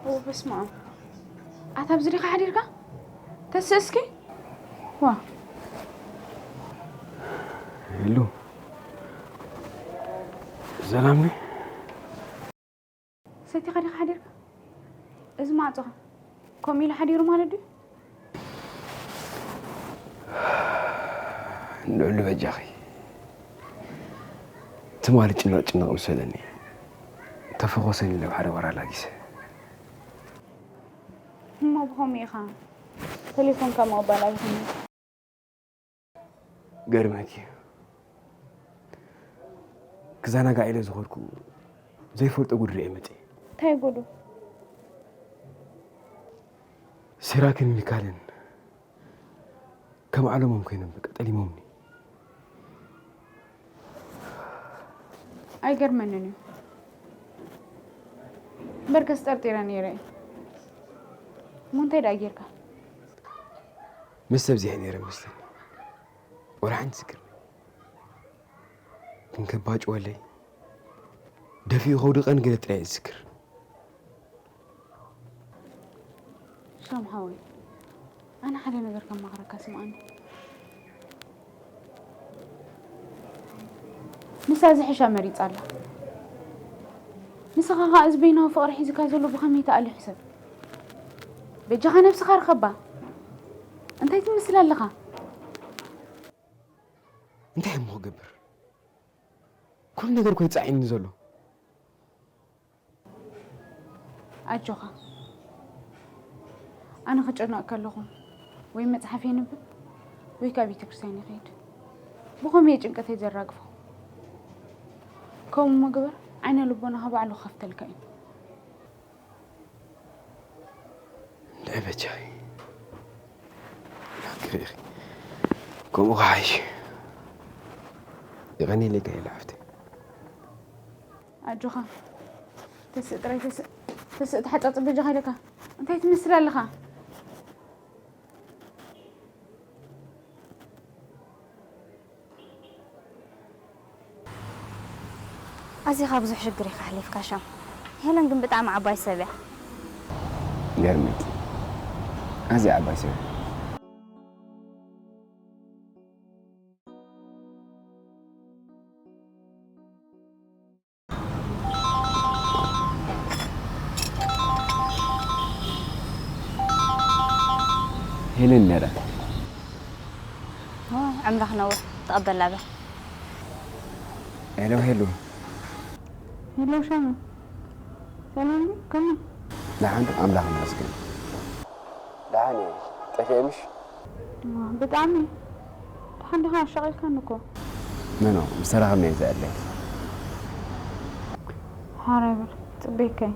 ኦ፣ በስመ ኣብ። ኣታ ኣብዚ ዲኻ ሓዲርካ? ተስእ እስኪ። ዋ። ሄሉ። ሰላም ነይ? ሰቲኻ ዲኻ ሓዲርካ? እዚ ማዕጾኻ ከምኡ ኢሉ ሓዲሩ ማለት ድዩ? ንዕሉ በጃኺ። ትማሊ ጭንቕ ጭንቕ ምስ በለኒ፣ ተፈኾሰኒ ኢለ ኣብ ሓደ ባር ኣላጊሰ። እሞ ብኸምኡ ኢኻ ቴሌፎንካ ምቕባል ኣብኹም። ገርመኪ፣ ክዘናጋዕ ኢለ ዝኸድኩ ዘይፈልጦ ጉድ ርእየ መጺኤ። እንታይ ጉዱ? ሲራክን ሚካልን ከም ዓለሞም ኮይኖም በቃ ጠሊሞምኒ። ኣይገርመንን እዩ። በርከስ ጠርጢረ ነይረ እየ። እሞ እንታይ ደኣ ጌርካ? ምስ ተብዚሐ ነይረ መስለኒ። ወላ ሓንቲ ዝክር። ግን ከባጭወለይ ደፊኡ ከውድቐን ገለ ጥራይ እየ ዝዝክር። ሻም ሓወይ፣ ኣነ ሓደ ነገር ከማኽረካ ስምዓኒ። ንሳ ዝሕሻ መሪጻ ኣላ። ንስኻ ኸኣ እዚ በይናዊ ፍቕሪ ሒዝካ ዘሎ ብኸመይ ተኣልዩ ሕሰብ። በጃኻ ነብስኻ ርኸባ። እንታይ ትመስል ኣለኻ? እንታይ እሞ ክገብር? ኩሉ ነገር እኮ እዩ ጻዒኒ ዘሎ። ኣጆኻ። ኣነ ክጨነቕ ከለኹ ወይ መጽሓፍ የንብብ ወይ ካብ ቤተክርስትያን ይኸይድ። ብኸምኡ እየ ጭንቀተይ ዘራግፎ። ከምኡ እሞ ግበር፣ ዓይነ ልቦናኻ ባዕሉ ክኸፍተልካ እዩ። እንድዒ በጃኺ። ሓቂ ኢኺ። ከምኡ ክሓይሽ። የቐንየለይ ጋይለ ሓፍተይ። ኣጆኻ። ተስእ ጥራይ ተስእ። ተስእ ተሓጻጽ በጃኻ ኢለካ። እንታይ ትመስል ኣለኻ? ኣዚኻ ብዙሕ ሽግር ኢኻ ኣሕሊፍካ ሻም። ሄለን ግን ብጣዕሚ ዓባይ ሰብ እያ። ይገርመኪ፣ ኣዝያ ዓባይ ሰብ እያ። ሄለን ነረ። ኦ፣ ዕምራ ክነውሕ፣ ተቐበላ በል። ሄሎ፣ ሄሎ። ሄሎ፣ ሻሙ። ሰላም ድዩ? ከመይ? ደሓን፣ ኣምላኽ ይመስገን። ደሓን እየ። ጠፊኤ ምሽ? እዋ፣ ብጣዕሚ። ደሓን ዲኻ? ኣሻቒልካኒ እኮ። ኖ፣ ኖ፣ ምስ ተራኸብና እየ ዘዕለል። ሓራይ በል፣ ጽበየካ እየ።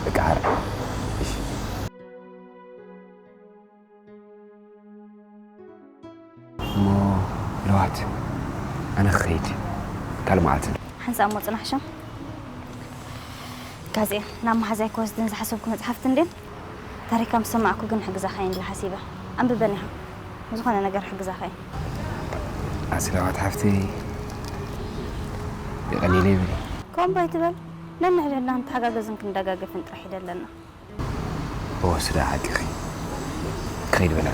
በቃ ሓራይ። እሺ። እሞ ለዋት ኣነ ክኸይድ ካልእ መዓልቲ። ሓንሳእ እሞ ጽናሕ ሻም። ጋዜን ናብ መሓዛይ ክወስድን ዝሓሰብኩ መጽሓፍቲ እንድየን ታሪካ ምስ ሰማዕኩ ግን ሕግዛኻ እየ ኢለ ሓሲበ። ኣንብበን ኢኻ። ዝኾነ ነገር ሕግዛኻ እየ። ኣስላማት ሓፍተይ፣ የቐንየለይ በሊ። ከምኡ ኣይትበል። ነንሕድሕድና ክንተሓጋገዝን ክንደጋገፍን ጥራሕ እዩ ደለና። እወ፣ ስዳ ሓቂኺ። ክኸይድ በላ።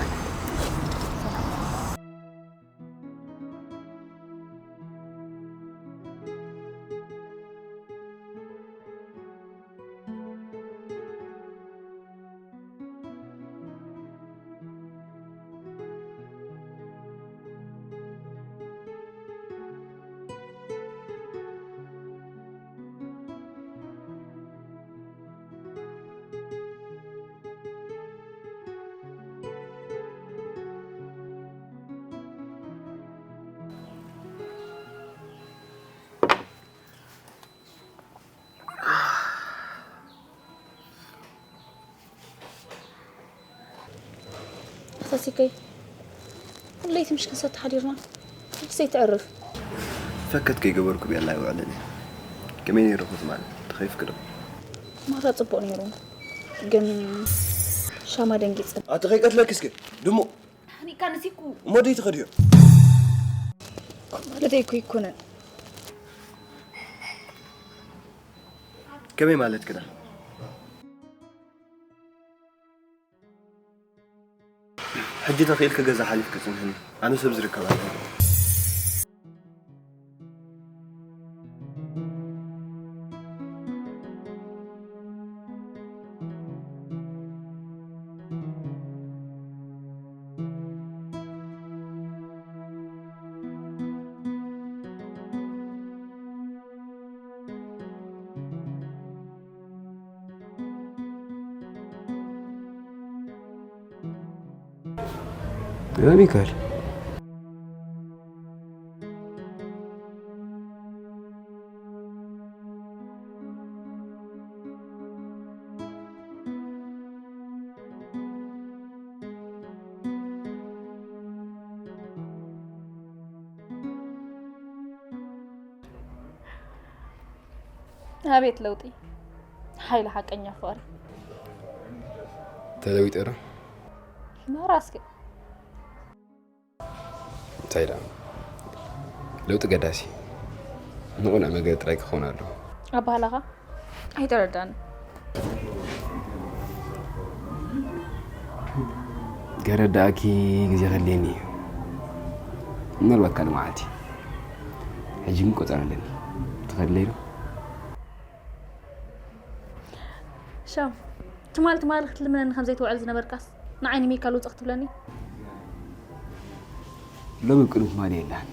ኣታ ሲከይ፣ ለይቲ ምሽ ክንሰቲ ሓዲርና፣ ነብሰይ ትዕርፍ። ፈከት ከይገበርኩ ብየላ ኣይውዕልን እየ። ከመይ ነይሩ ትማሊ? ተኸይፍክ ዶ? ማራ ጽቡቕ ነይሩ፣ ግን ሻማ ደንጊጽ። ኣቲ ከይቀትለኪ እስኪ፣ ድሙ። ሓኒካ ንሲኩ። እሞ ደይ ትኸድዮ? ማለተይ እኮ ኣይኮነን። ከመይ ማለት ክዳ? ሕጂ ተኽኢልኪ ገዛ ሓሊፍኪ ጽንሕኒ። ኣነ ሰብ ዝርከብ ኣለኒ። ሚካኤል። ኣቤት ለውጢ! ሓይሊ ሓቀኛ ፍቕሪ። ተለዊጠ ዶ? ማራ እስኪ። እንታይ ደኣ? ለውጢ ገዳሲ ንቑኑዕ መገዲ ጥራይ ክኸውን ኣለዎ። ኣባህላኻ ኣይተረዳን። ገረዳእኪ ግዜ ከድልየኒ እዩ። ምናልባት ካልእ መዓልቲ። ሕጂ ግን ቆጸራ ኣለኒ። ትኸድለይ ዶ? ሻም፣ ትማል ትማል ክትልምነኒ ከም ዘይትውዕል ዝነበርካስ፣ ንዓይ ንሚካል ውጽእ ክትብለኒ? ሎሚ ቅድሚ ትማል የላን።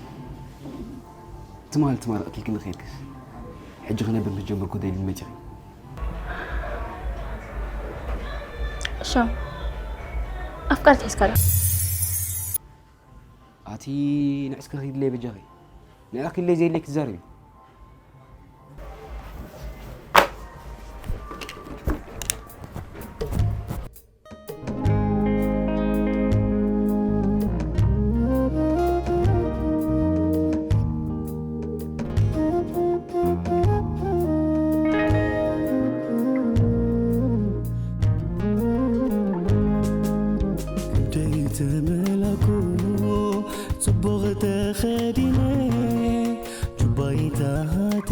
ትማል ትማል ቀቲልክኒ ከይድክስ፣ ሕጂ ክነብር ምስ ጀመርኩ ደሊል መጺኺ። ሻም፣ ኣፍቃሪት ሒዝካ ዶ? ኣቲ ንዕስኪ ኪድለይ በጃኺ። ንዕኺ ኢለይ ዘየለይ ክትዛረቢ። ክንደይ ተመላኩ ጽቡቕ ተኸዲነ ጁባይ ተሃተ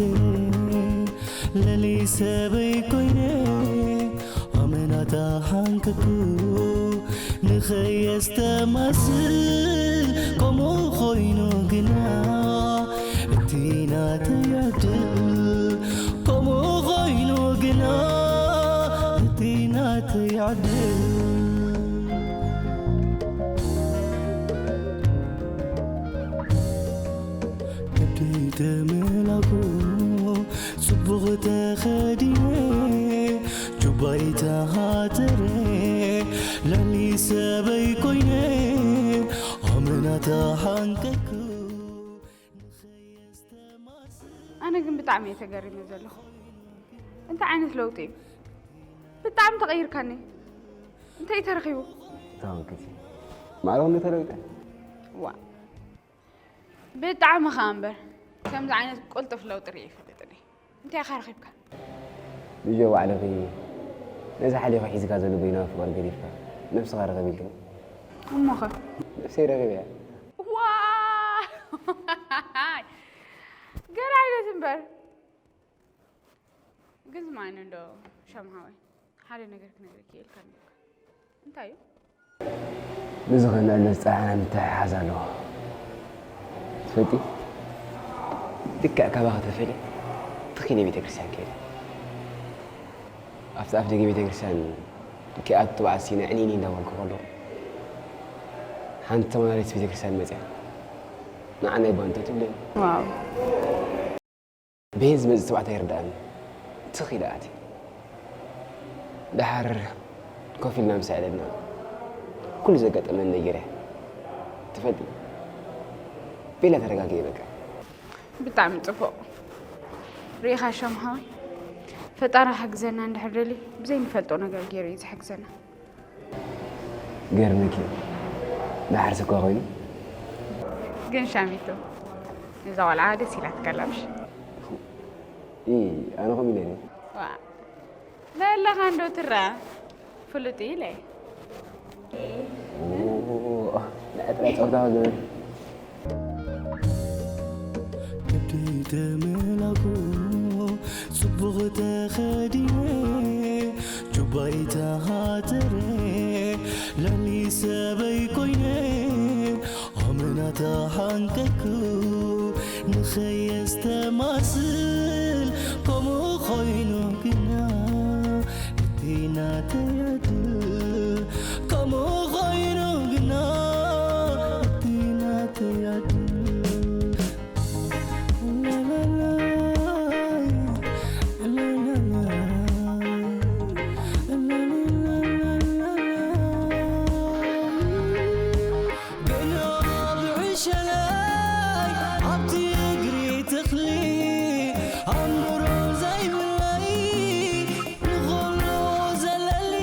ለሊ ሰበይ ኮይነ ኣመና ተሓንከኩ ንኸየስተማስል ከምኡ ኮይኑ ግና እቲ ናተይ ዕድል ከምኡ ኮይኑ ግና እቲ ናተይ ዕድል ከብደይ ተመላኩ ጽቡቕ ተኸዲነ ጁባይ ተሃተረ ላሊ ሰበይ ኮይነ ኣመና ተሓንቀኩ ኣነ ግን ብጣዕሚ እየ ተገሪመ ዘለኹ። እንታይ ዓይነት ለውጢ እዩ? ብጣዕሚ ተቐይርካኒ። እንታይ እዩ ተረኺቡ? ተወከሲ ማዕረኹ እንዶ ተለውጠ? ዋ ብጣዕሚ ኸኣ እምበር ከምዚ ዓይነት ቅልጡፍ ለውጢ ርእየ ኣይፈልጥን እየ። እንታይ ኢኻ ረኺብካ? ብጀው ባዕልኺ ነዚ ሓሊኹ ሒዝካ ዘሎ በይናዊ ፍቕሪ ገዲፍካ፣ ነብስኻ ርኸብ ኢልክኒ። እሞኸ? ነብሰይ ረኺበያ። ዋይ! ገለ ዓይነት እምበር። ግን ዝማን እንዶ ሻምሃወይ፣ ሓደ ነገር ክነግረኪ እየ ኢልካ ነይርካ። እንታይ እዩ? ብዝኸነ ኣሎ ዝጸንሐና ምትሕሓዝ ኣለዎ። ትፈልጢ? ልክዕ ካባኺ ተፈልየ ትኽ ኢለ ቤተ ክርስቲያን ከይደ። ኣብቲ ኣፍ ደገ ቤተ ክርስቲያን ክኣቱ በዓል ሲና ዕንይንይ እንዳበልኩ ከለኹ፣ ሓንቲ ተመላሊት ቤተ ክርስቲያን መጽያ፣ "ንዓና ይባንቶ" ትብለኒ። ዋው። በየን ዝመጽእ ተባዕታይ ይርድኣኒ። ትኽ ኢለ ኣትየ። ደሓር ኮፍ ኢልና ምሳሕ ኢለና፣ ኩሉ ዘጋጠመኒ ነጊረያ። ትፈልጢ፣ ቤላ ተረጋግኤ በቃ። ብጣዕሚ ጽቡቕ። ርኢኻ ሻም ሓወይ፣ ፈጣሪ ሓግዘና እንድሕር ደልዩ፣ ብዘይንፈልጦ ነገር ገይሩ እዩ ዝሕግዘና። ገርምኪ፣ ደሓርስ እኳ ኮይኑ። ግን ሻሚቱ፣ እዛ ቆልዓ ደስ ኢላትካ ኣላ ምሽ? ኢ፣ ኣነ ከምኡ ኢለ ድየ? ዋ፣ ለለኻ እንዶ ትረኣ፣ ፍሉጥ እዩ ኢለ። ኦ፣ ናይ ጥራይ ጸወታ ዝብል። ክብደይ ተመላኹ ጽቡቕ ተኸዲነ፣ ጁባይ ተሃተረ፣ ልዕሊ ሰበይ ኮይነ፣ ኣመና ተሓንቀኩ፣ ንኸየስ ተማስል፣ ከምኡ ኮይኑ ግና፣ እቲ ናተይ ዕድል፣ ከምኡ ኮይኑ ግና፣ እቲ ናተይ ዕድል። ገና ብዕሸለይ ኣብቲ እግሪ ተኽሊ ኣምሮ ዘይብለይ ንኹሉ ዘለሊ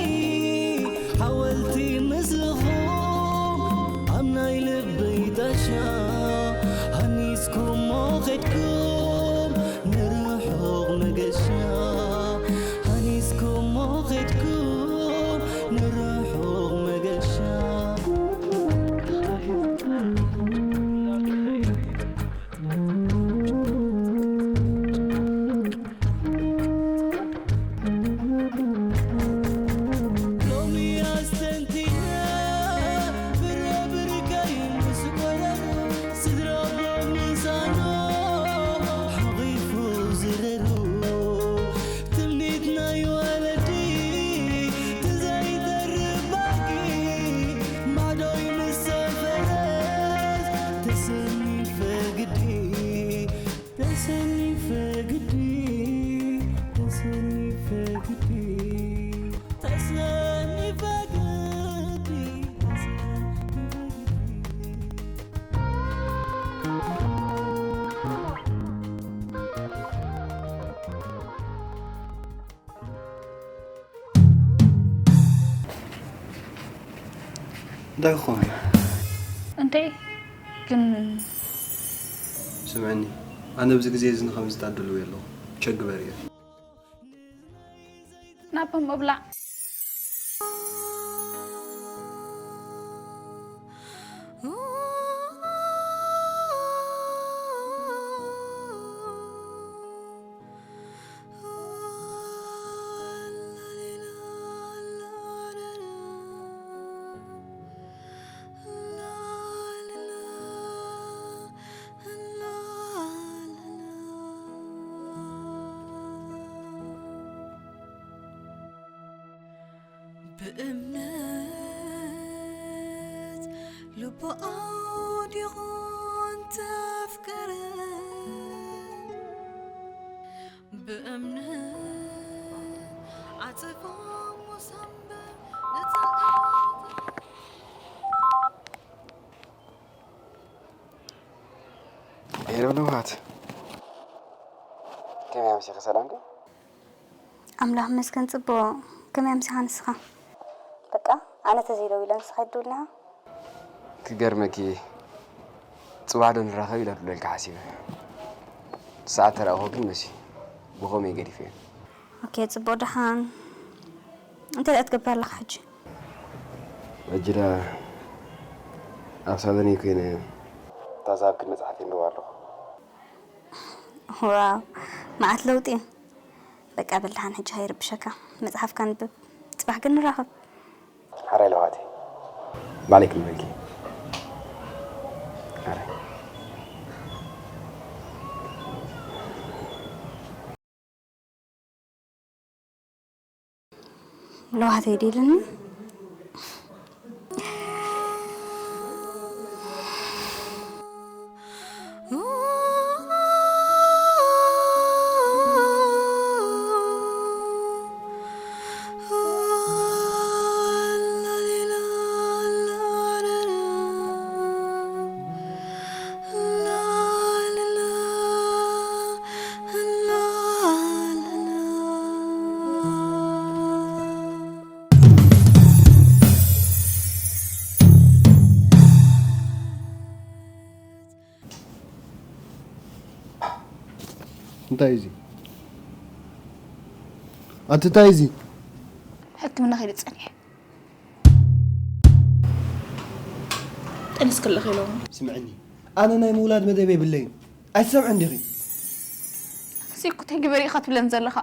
ሓወልቲ ምስልኹም ኣብ ናይ ልበይ ጣሻ ሃኒስኩሞ ኸድኩም ንርሑቕ መገሻ ሃኒስኩሞ ኸድኩም ንርሑቕ መገሻ ሎሚ ኣስተንቲነ ፍረ ብርከይ ምስ ቆረሩ ስድራ ብምሳኖ ሓቒፉ ዝረሩ ትምኒት ናይ ወለዲ ትዘይተርፍ ባቂ ማዕዶይ ምስ ሰፈረስ ተሰኒፈ ግዲ ተሰኒፈ ግዲ ተሰኒፈ ግዲ ተሰኒፈ ግዲ ተሰኒፈ ግዲ እንታይ ክኸውን እዩ? እንታይ ግን ስምዕኒ፣ ኣነ ኣብዚ ግዜ እዚ ንኸምዚ ዝጣደልዎ ኣለኹ። ቸግበር እየ። ናብ ምብላዕ። ብእምነት ልቡ ኣውዲቑ እንተፍቀረ፣ ብእምነት ዓጺፎ ሙሳ እምበር ንጽልኣቱ ሄሎ ለውሃት፣ ከመይ ኣምሲኺ? ሰላም ድዩ? ኣምላኽ ይመስገን ጽቡቕ። ከመይ ኣምሲኻ ንስኻ? በቃ ኣነ ተዘይደዊለ ንስኻ ይደውልና። ክገርመኪ ጽባሕ ዶ ንራኸብ ኢለ ዶ ኢልካ ሓሲበ። ሰዓት ተረኣኹ ግን መሲ ብኸመይ ገዲፈዮ። ኦኬ ጽቡቕ ደሓን። እንታይ ደኣ ትገብር ኣለኻ ሕጂ? ሕጂ ደኣ ኣብ ሳሎነይ ኮይነ እታ ዝሃብክን መጽሓፍ የንብባ ኣለኹ። ዋው፣ መዓት ለውጢ። በቃ በል ደሓን ሕጂ ከይርብሸካ መጽሓፍካ ኣንብብ። ጽባሕ ግን ንራኸብ። ሓራይ ለዋቴ ባዕለይ ክምበልኪ። ሓራይ። ለዋተይ ዲልኒ እንታይ እዚ ኣቲ እንታይ እዚ ሕክምና ከይደ ጸኒሐ ጠንስ ክለኽ ኢሎም ስምዕኒ ኣነ ናይ ምውላድ መደብ የብለይን ኣይትሰምዕን ዲኺ እዚ እኮ እንታይ ግበር ኢኻ ትብለን ዘለኻ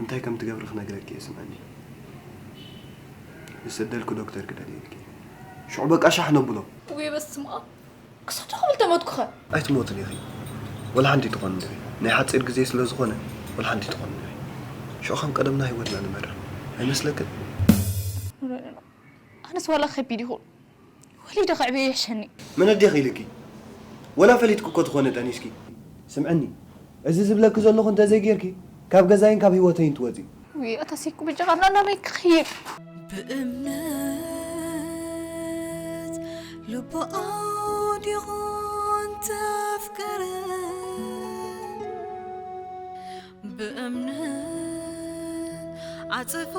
እንታይ ከም ትገብሪ ክነግረኪ እየ ስምዕኒ ዝሰደልኩ ዶክተር ክደልየልኪ ሽዑ በቃ ሻሕ ነብሎ ወይ በስማ ክሳብ ትኽብል ተመትኩኸ ኣይትሞትን ኢኺ ወላ ሓንቲ ትኾን ንርኢ ናይ ሓፂር ግዜ ስለ ዝኾነ ወላ ሓንቲ ትኾን ንርኢ ሽዑ ከም ቀደምና ህይወትና ንመርሕ ኣይመስለክን ኣነስ ዋላ ከቢድ ይኹን ወሊደ ከዕብዮ ይሕሸኒ መን ኣዴኺ ኢልኪ ወላ ፈሊጥኪ እኮ ትኾነ ጠኒስኪ ስምዕኒ እዚ ዝብለኪ ዘለኹ እንተዘይጌርኪ ካብ ገዛይን ካብ ህይወተይን ትወፂ ውይ ኣታ ሴኩ በጃኻ ናናበይ ክኸይድ ብእምነት ልቡ ኣውዲቑ እንተፍቀረ ብእምነት ዓጽፋ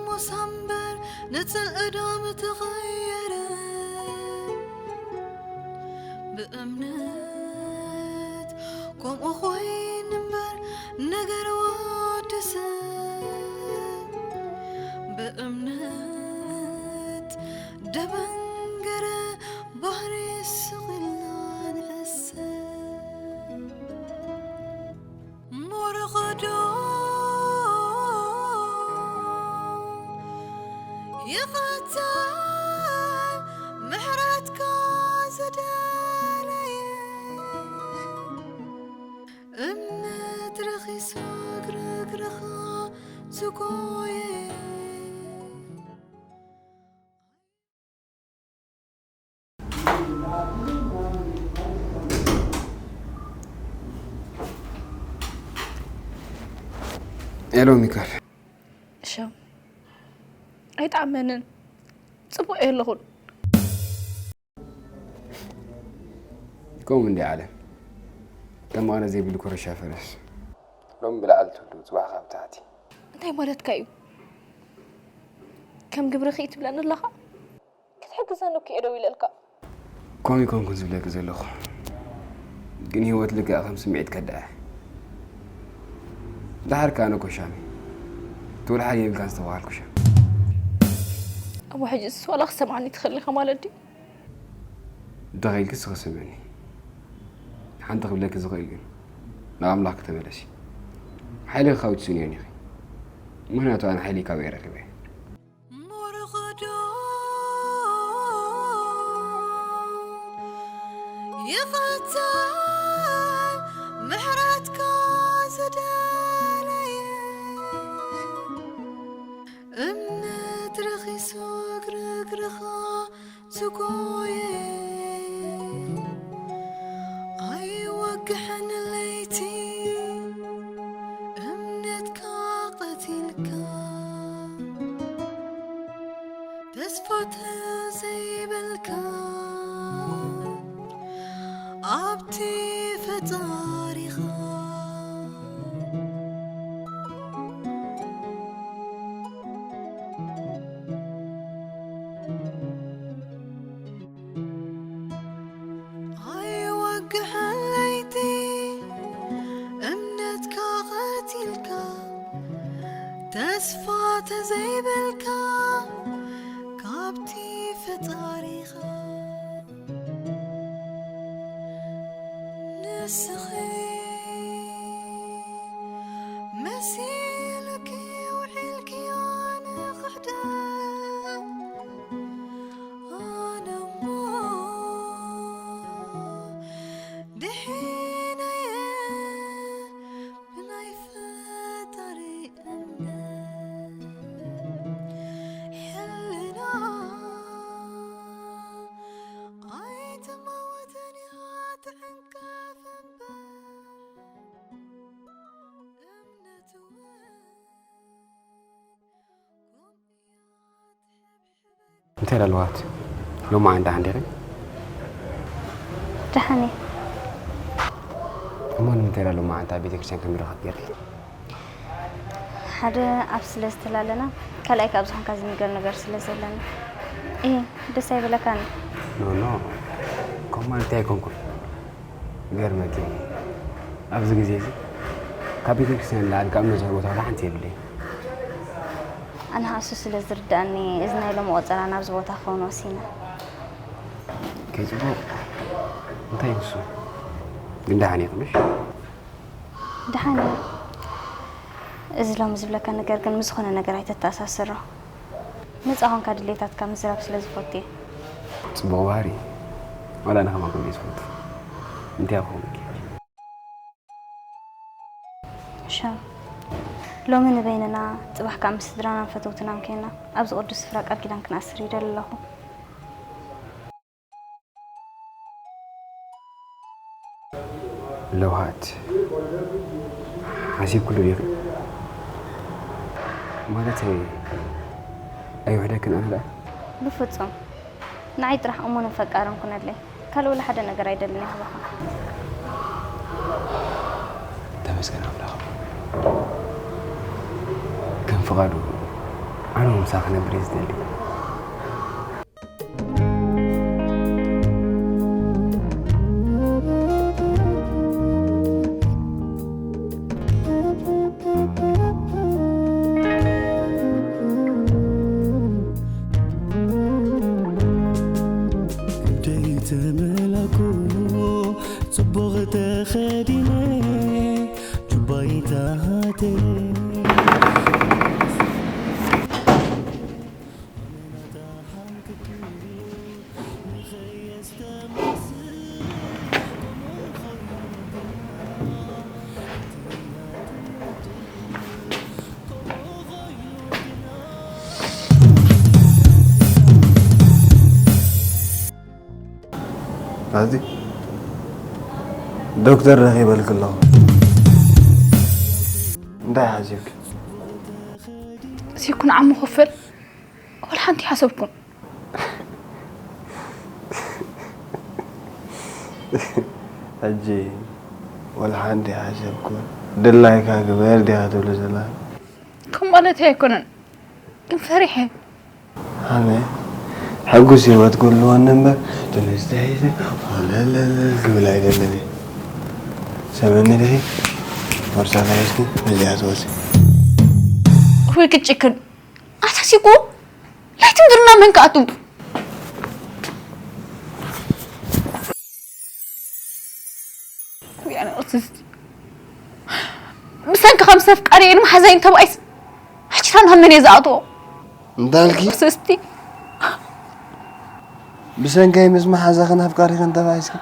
ሙሳ እምበር ንጽልኢ ዶ ምተቐየረ ብእምነት ከምኡ ኮይኑ እምበር ነገር ወዲ ሰብ ብእምነት ደበንገረ ባህሪ ስቕ ኢልና ንሕሰብ ሙሩኽ ዶ ይኽተል ምሕረትካ ዝደለየ እምነት ረኺሱ ግርግርኻ ዝጎየ ሄሎ ሚካል እሻም ኣይጠዓመንን ጽቡቕ እየ ኣለኹን ከምኡ እንዲ ዓለም ከም ኣነ ዘይብሉ ኮረሻ ፈረስ ሎም ብላዕሊ ትብሉ ጽባሕ ካብ ታሕቲ እንታይ ማለትካ እዩ ከም ግብሪ ክኢ ትብለኒ ኣለኻ ክትሕግዘኒ እኮ እየ ደው ኢለልካ ከምኡ ይኮንኩን ዝብለኪ ዘለኹ ግን ህይወት ልክዕ ከም ስምዒት ከድዐ ድሓር ከኣ ነኮሻሚ ትውልሓል የብልካን ዝተባሃልኩሻ እሞ ሕጂ እሱ ዋላ ክሰምዓኒ ትኽእል ኢኻ ማለት ድዩ እንተኸኢልኪ ስኺ ስምዕኒ ሓንቲ ክብለኪ ዝኽእል ግን ናብ ኣምላኽ ክተመለሲ ሓይልኺ ካብ ትስእንዮ ኢኺ ምኽንያቱ ኣነ ሓይለይ ካበይ ረኺበ ሙሩኽ ዶ ይኽተል ምሕረትካ ዝደለየ እምነት ረኺሱ ግርግርኻ ዝጎየ ኣይወግሐን ለይቲ እምነትካ ቀቲልካ ተስፋ ተዘይብልካ ኣብቲ ፈጣሪኻ ኣይወግሐን ለይቲ እምነትካ ቀቲልካ ዘይብልካ ካብቲ ፈጣሪኻ ንስኺ መሲልኪ ውዒልኪ ኣነ ክሕደት ኣነ እሞ ድሒነየ ብናይ ፈጣሪ እምነት ሕልና ኣይትመውትን እያ ትዕንቀፍ እምበር እምነት እውን እንታይ ኣለዋት? ሎማዓንቲ ደሓን ዲኺ? ደሓን እየ። እሞ ንምንታይ ሎማዓንቲ ኣብ ቤተክርስትያን ከምረኸብ ጌርኪ? ሓደ ኣብ ስለ ዝተላለና፣ ካልኣይ ካብ ዝኾንካ ዝንገር ነገር ስለ ዘለና። እየ፣ ደስ ኣይበለካን? ኖ፣ ኖ፣ ከምኡ ማለተይ ኣይኮንኩን። ይገርመኪ፣ ኣብዚ ግዜ እዚ ካብ ቤተክርስትያን ንላዕሊ ካብ እምነት ዝህቦ ቦታ ዋላ ሓንቲ የብለይን። ኣነ ኸኣ እሱ ስለ ዝርድኣኒ፣ እዚ ናይ ሎሚ ቆጸራ ናብዚ ቦታ ክኸውን ወሲነ። ከይ ጽቡቕ፣ እንታይ እዩ ንሱ? ግን ደሓን ኢኺ ምሽ? ደሓን እየ። እዚ ሎሚ ዝብለካ ነገር ግን ምስ ዝኾነ ነገር ኣይተተኣሳስሮ። ነጻ ኾንካ ድሌታትካ ምዝራብ ስለ ዝፈቱ እየ። ጽቡቕ ባህሪ። ዋላ ኣነ ከማን ከምኡ እየ ዝፈቱ። እንታይ ክኸውን? ሻም፣ ሎሚ ንበይንና፣ ጽባሕ ከኣ ምስ ስድራናን ፈተውትናን ኴንና ኣብዚ ቅዱስ ስፍራ ቃል ኪዳን ክንኣስር ይደሊ ኣለኹ። ለውሃት ሓሲብክሉ ዲኺ? ማለተይ ኣይውሕደክን ኣነ ደኣ? ብፍጹም። ንዓይ ጥራሕ እሙንን ፈቃርን ኩነለይ። ካልእ ወላ ሓደ ነገር ኣይደልን እየ ካባኻ። ተመስገን ኣምላኽ። ከም ፍቓዱ ኣነ እውን ምሳኺ ክነብር እየ ዝደሊ። ክንደይ ተመላኩ ጽቡቕ ተኸዲነ ጁባይ ተሃተ ኣዚ ዶክተር ረኺበልኪ ኣለኹ። እንታይ ሓሲብኪ? እዚ ይኩን ዓሙ ክፍል ወላ ሓንቲ ሓሰብኩም። ሕጂ ወላ ሓንቲ ሓሰብኩም። ድላይካ ግበር ዲኻ ትብሊ ዘላ? ከም ማለተይ ኣይኮነን፣ ግን ፈሪሐ። ኣነ ሕጉስ ህይወት ክህልወኒ እምበር፣ ጥንስቲ ሒዘ ወለለለ ክብል ኣይደልን እየ። ሰምዕኒ ዲኺ? ቦርሳኺ ሒዝኪ በዚኣ ትወፂ። ወይ ክጭክን ኣሳሲኩ፣ ላይትን ድርና መን ክኣቱ? ውይ፣ ኣነ ቅስስቲ። ብሰንኪ ከም ሰብ ቀሪኤን መሓዛይን ተባኢስ። ሕጂ ታን ካብ መን እየ ዝኣትዎ? እንታይ ኢልኪ? ቅስስቲ። ብሰንከይ ምስ መሓዛኽን ኣፍቃሪኽን ተባኢስኪ?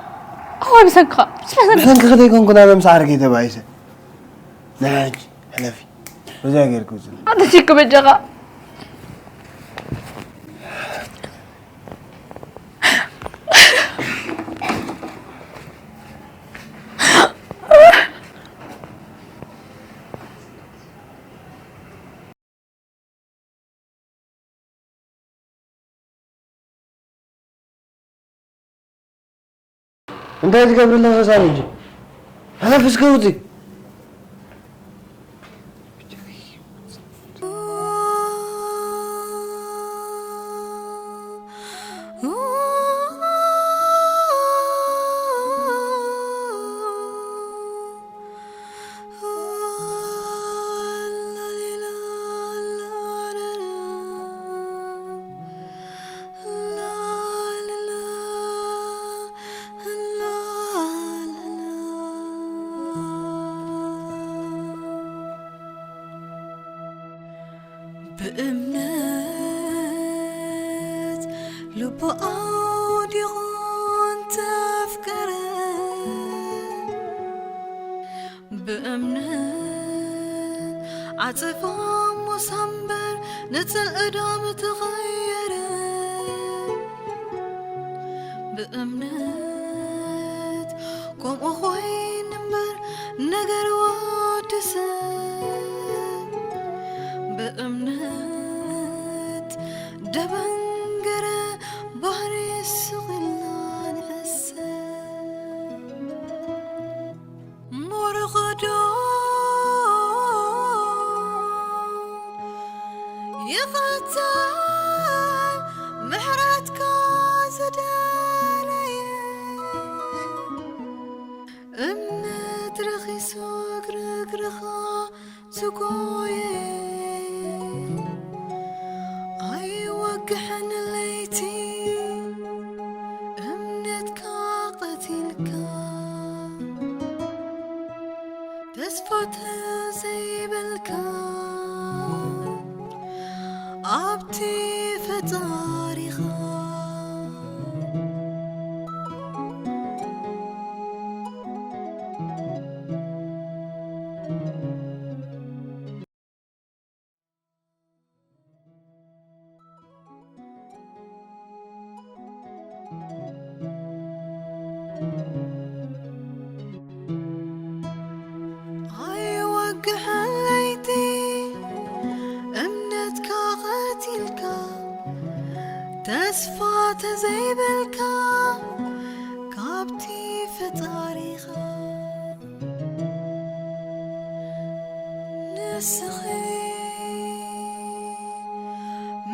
እወ፣ ብሰንክኻ። ብሰንኪ። ብሰንክኺ ዘይኮንኩ፣ ኣነ ምስ ዓርከይ ተባኢሰ። ንዓ ሕጂ ሕለፊ። በዚኣ ጌርኪ ውፅእ። ኣንተ ሲኩ በጃኻ። እንታይ ትገብሪ ኣለኺ ሳሚ? ሕጂ ሕለፍ እስከ ውፂ። ልቡ ኣውዲቑ እንተፍቀረ፣ ብእምነት ዓጸፋ ሙሳ እምበር ንጽልኢ ዶ ምተቐየረ? ብእምነት ከምኡ ኾይኑ እምበር ነገር ወዲ ሰብ፣ ብእምነት ደበንገረ ባህሪ ስቕ ኢልና ንሕሰብ። ሞርኾዶ ይቐትል ምሕረትካ ዝደለየ፣ እምነት ረኺሱ እግርግርኻ ዝጎየ፣ ኣይወግሕን ለይቲ እምነትካ ቀቲልካ፣ ተስፋ ተዘይብልካ ኣብቲ ፈጣሪኻ። ኣይወግሕን ለይቲ እምነትካ ቀቲልካ፣ ተስፋ ተዘይብልካ ካብቲ ፈጣሪኻ። ንስኺ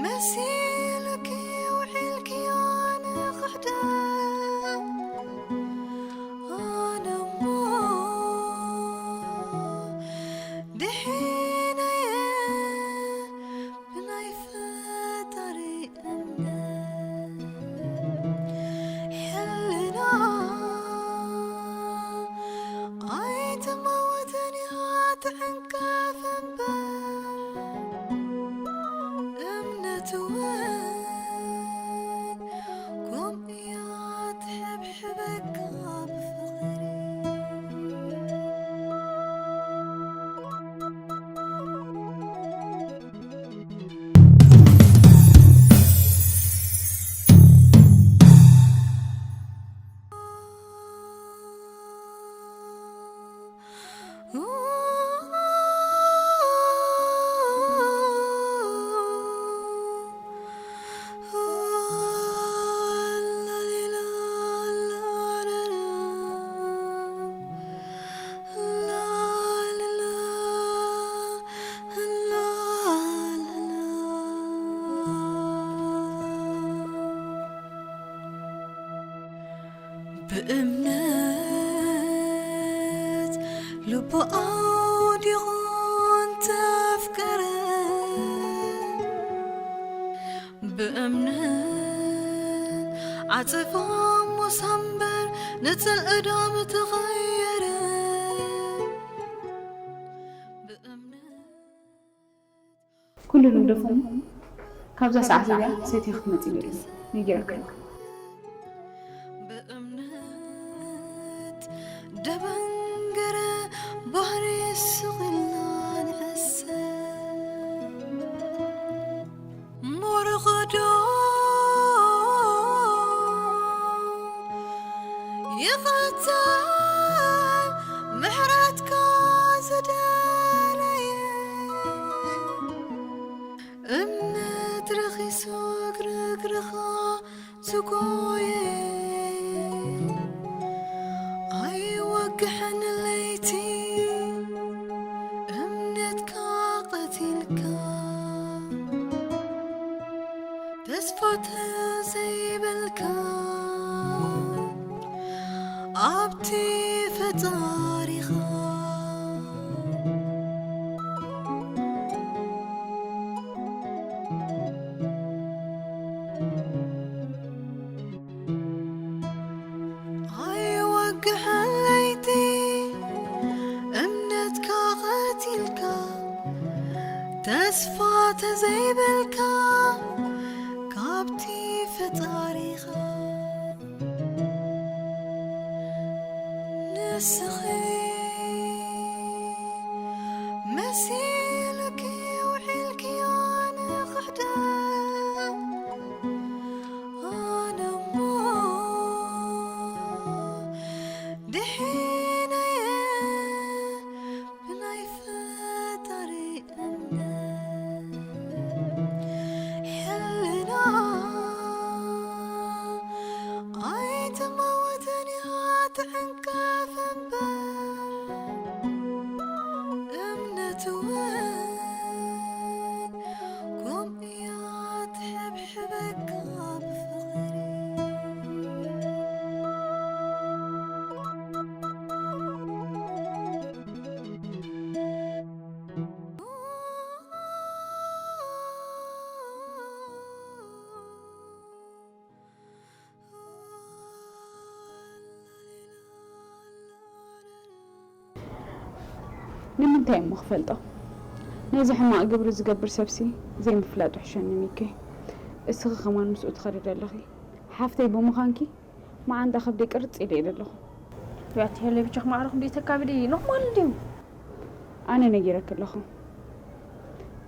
መሲልኪ ውዒልክዮ ንኽሕደት፣ ኣነሞ ድሒነየ ብናይ ፈጣሪ እምነት። ሕልና ኣይትመውትን እያ ትዕንቀፍ እምበር፣ እምነት እውን ከምኡ እያ ትሕብሕበካ ብፍቕሪ። ብእምነት ልቡ ኣውዲቑ እንተፍቀረ፣ ብእምነት ዓጸፋ ሙሳ እምበር ንጽልኢ ዶ ምተቐየረ? ብእምነት ኩሉ ንግደፎም። ካብዛ ሰዓት እዚኣ ሰትያ ክትመጽእ ኢለ ነጊረካ ኣለኹ። ብእምነት ደበንገረ ባህሪ ስቕ ኢልና ንሕሰብ። ሞርኾዶ ይቐትል ምሕረትካ ዝደለየ፣ እምነት ረኺሱ እግርግርኻ ዝጎየ፣ ኣይወግሕን ለይቲ እምነትካ ቀቲልካ፣ ተስፋ ተዘይብልካ ኣብቲ ፈጣሪኻ። ኣይወግሕን ለይቲ እምነትካ ቀቲልካ፣ ተስፋ ተዘይብልካ ካብቲ ፈጣሪኻ ንስኺ መሲልኪ ውዒልኪ ኣነ ክሕደት ኣነሞ ድሒነየ ብናይ ፈጣሪ እምነት ሕልና ኣይትመውትን እያ ትዕንቀፍ እምበር እምነት እውን ከምኡ እያ ትሕብሕበካ ብፍቕሪ። ንምንታይ እሞ ክፈልጦ? ነዚ ሕማቕ ግብሪ ዝገብር ሰብሲ ዘይምፍላጡ ይሕሸኒ ሚኪ። እስኺ ከማን ምስኡ ትኸዲ ዘለኺ ሓፍተይ ብምዃንኪ መዓንጣ ከብደይ ቅርጽ ኢለ እየ ዘለኹ። ያቲ ሄለ ብቻ ማዕረኹም ደይተካብዲ ኖርማል ድዩ? ኣነ ነጊረኪ ኣለኹ።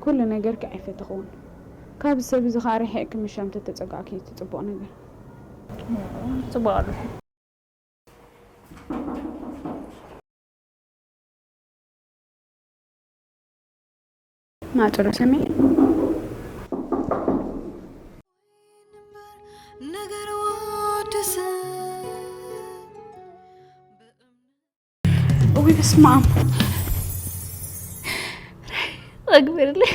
ኩሉ ነገርኪ ኣይፈተኽዎን። ካብዚ ሰብ እዚ ኸኣ ርሒቕኪ ምሻም ተተጸጋዕኪ እዩ እቲ ጽቡቕ ነገር። ጽቡቕ ኣለኹ። ማዕጾ ዶ ሰሚዐ? ነገር ወዲ ሰብ እውይ በስመ ኣብ። ኣግብርለይ።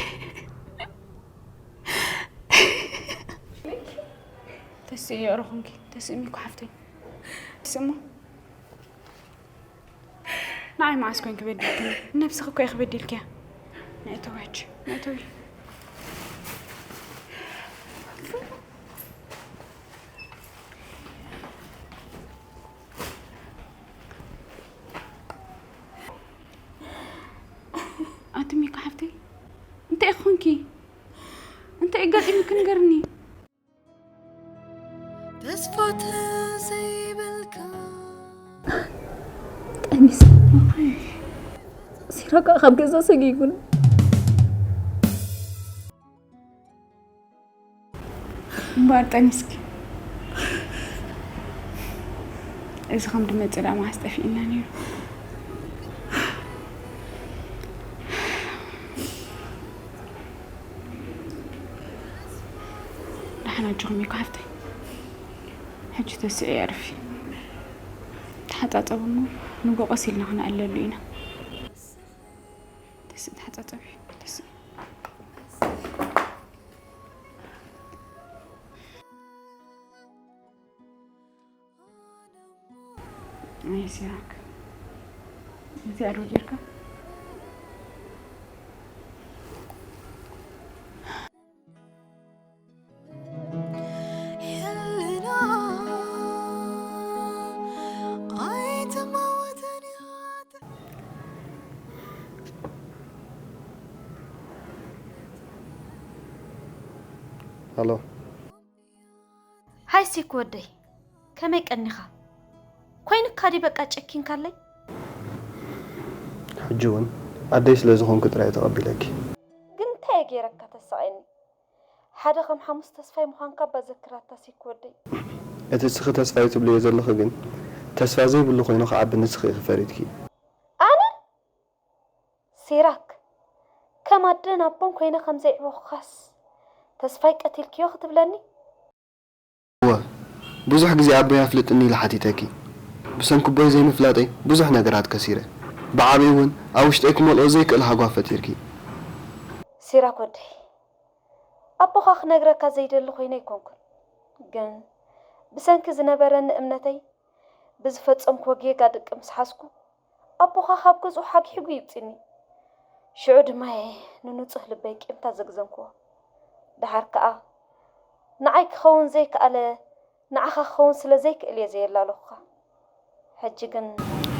ተስእዮ ርኹንኪ ተስእሚ እኮ ሓፍተይ። ስሞ ንዓይ መዓስ ኮንኪ በዲልክኒ? ነብስኺ እኮ ኢኺ በዲልክያ። ንእተዊ ሕጂ ንእተዊ። ኣቲ ሚኮ ሓፍተይ እንታይ ኢኺ ኮንኪ? እንታይ ኣጋጢሙኪ ንገርኒ? ተስፋ ተዘይብልካ ጠኒስ ሲራቃ ካብ ገዛ ሰጊጉን እምበኣር ጠኒስኪ እዚ ከም ድመፅእ ደኣ መዓስ ጠፊእና ነይሩ። ደሓን ኣጆኹም ኢልኩ ሓፍተይ። ሕጂ ተስኢ ኣዕርፊ። ተሓጻጸቡ እሞ ንጎ ቀስ ኢልና ክንኣለሉ ኢና። ተስኢ ተሓጻጸቢ። ተስኢ። ኣይ ሲራክ። እዚኣ ዶ ጌርካ? ሃሎ። ሃይ ሲክ ወደይ፣ ከመይ ቀኒኻ? ኮይኑካ ድዩ በቃ ጨኪንካለይ? ሕጂ እውን ኣደይ ስለ ዝኾንኪ ጥራይ እየ ተቐቢለኪ። ግን እንታይ እየ ገይረካ ተሳቕየኒ? ሓደ ከም ሓሙስ ተስፋይ ምዃንካ እባ ዘክራታ ሲክ ወደይ። እቲ ንስኺ ተስፋይ ትብልዮ ዘለኺ ግን ተስፋ ዘይብሉ ኮይኑ ክዓቢ ንስኺ ኢኺ ፈሪድኪ። ኣነ? ሲራክ፣ ከም ኣደን ኣቦን ኮይነ ከም ዘየዕበኹኻስ ተስፋይ ቀቲልክዮ ክትብለኒ? እወ፣ ብዙሕ ግዜ ኣቦይ ኣፍልጥኒ ኢለ ሓቲተኪ። ብሰንኪ ኣቦይ ዘይምፍላጠይ ብዙሕ ነገራት ከሲረ። ብዓቢኡ እውን ኣብ ውሽጠይ ክመልኦ ዘይክእል ሃጓፍ ፈጢርኪ። ሲራክ ወደይ፣ ኣቦኻ ክነግረካ ዘይደሊ ኮይነ ኣይኮንኩን፣ ግን ብሰንኪ ዝነበረኒ እምነተይ ብዝፈጸምክዎ ጌጋ ድቂ ምስ ሓዝኩ ኣቦኻ ካብ ገዝኡ ሓጊሒጉ ይውጽኒ። ሽዑ ድማ እየ ንንጹህ ልበይ ቂምታ ዘግዘንክዎ። ደሓር ከኣ ንዓይ ክኸውን ዘይከኣለ ንዓኻ ክኸውን ስለ ዘይክእል እየ ዘየላለኹኻ። ሕጂ ግን።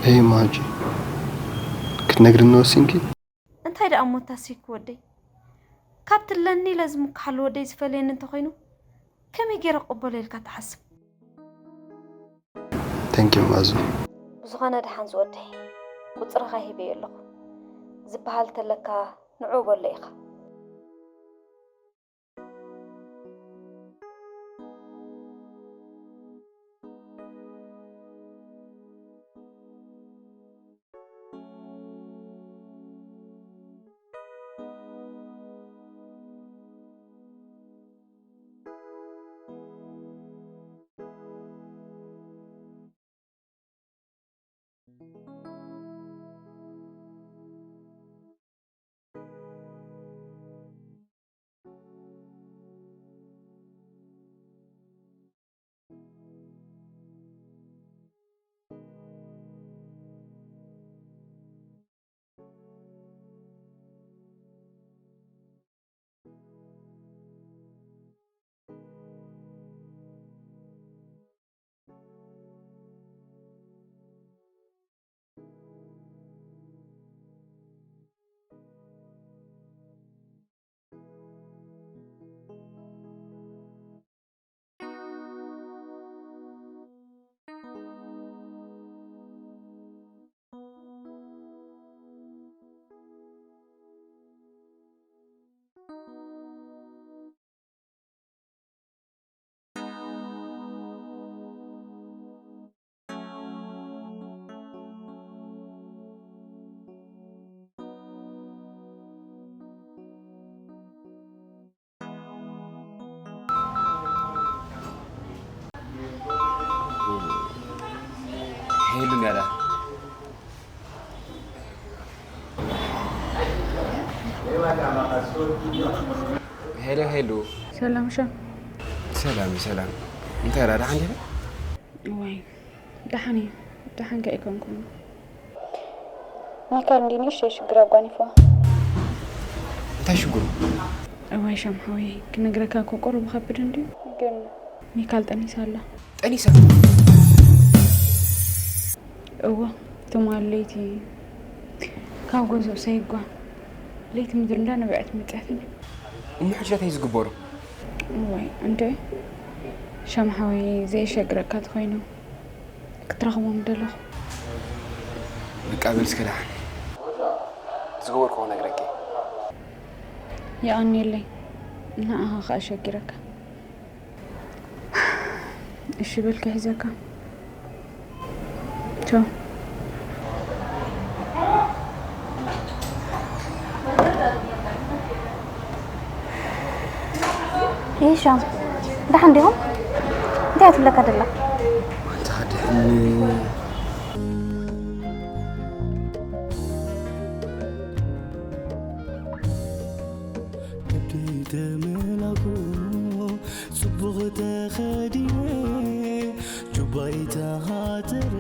እይ እሞ ሕጂ ክትነግርኒ ወሲንኪ? እንታይ ደኣ እሞ እታ ሲክ ወደይ? ካብቲ ለኒ ኢለ ዝምክሓሉ ወደይ ዝፈልየኒ እንተኾይኑ ከመይ ገይረ ክቕበሎ ኢልካ ትሓስብ? Thank you ማዙ። ብዝኾነ ደሓን ዝወደይ፣ ቁፅርኻ ሂበዮ ኣለኹ። ዝበሃል ተለካ ንዑ በሎ ኢኻ። ሄሉ እንዲያ ዳ ሄሎ ሄሉ። ሰላም ሻም። ሰላም ሰላም። እንታይ ዳ ደሓን ዲኻ? ወይ ደሓን እዩ። ደሓን ከ ኣይኮንኩን። ሚካል እንዲ ንእሽተይ ሽግር ኣጓኒፍዋ። እንታይ ሽግሩ? እዋይ ሻም ሓወይ ክነግረካ እኮ ቁሩብ ከብድ እንድዩ። ግን ሚካል ጠኒሳ ኣላ። ጠኒሳ? እወ ትማል ለይቲ ካብ ገዝኡ ሰይጓ ለይቲ ምድሪ እንዳነበዐት መፅያትኒ። እሞ ሕጂ እንታይ ዝግበሩ? እዋይ እንደ ሻም ሓወይ ዘየሸግረካ ተኾይኑ ክትረኽቦ ምደለኹ። በቃ በል እስከ ደሓን ዝገበርኩዎ ነግረኪ። የቐንየለይ ንዓኻ ኸኣ ሸጊረካ። እሺ በል ክሕዘካ። ቻው። ይህ ሻም ደሓን ዲኹም? እንታይ እያ ትብለካ ደላ? ኣንታ ከድሕኒ ከብደይ ተመላኹ ጽቡቕ ተኸዲነ ጁባይ ተሃተረ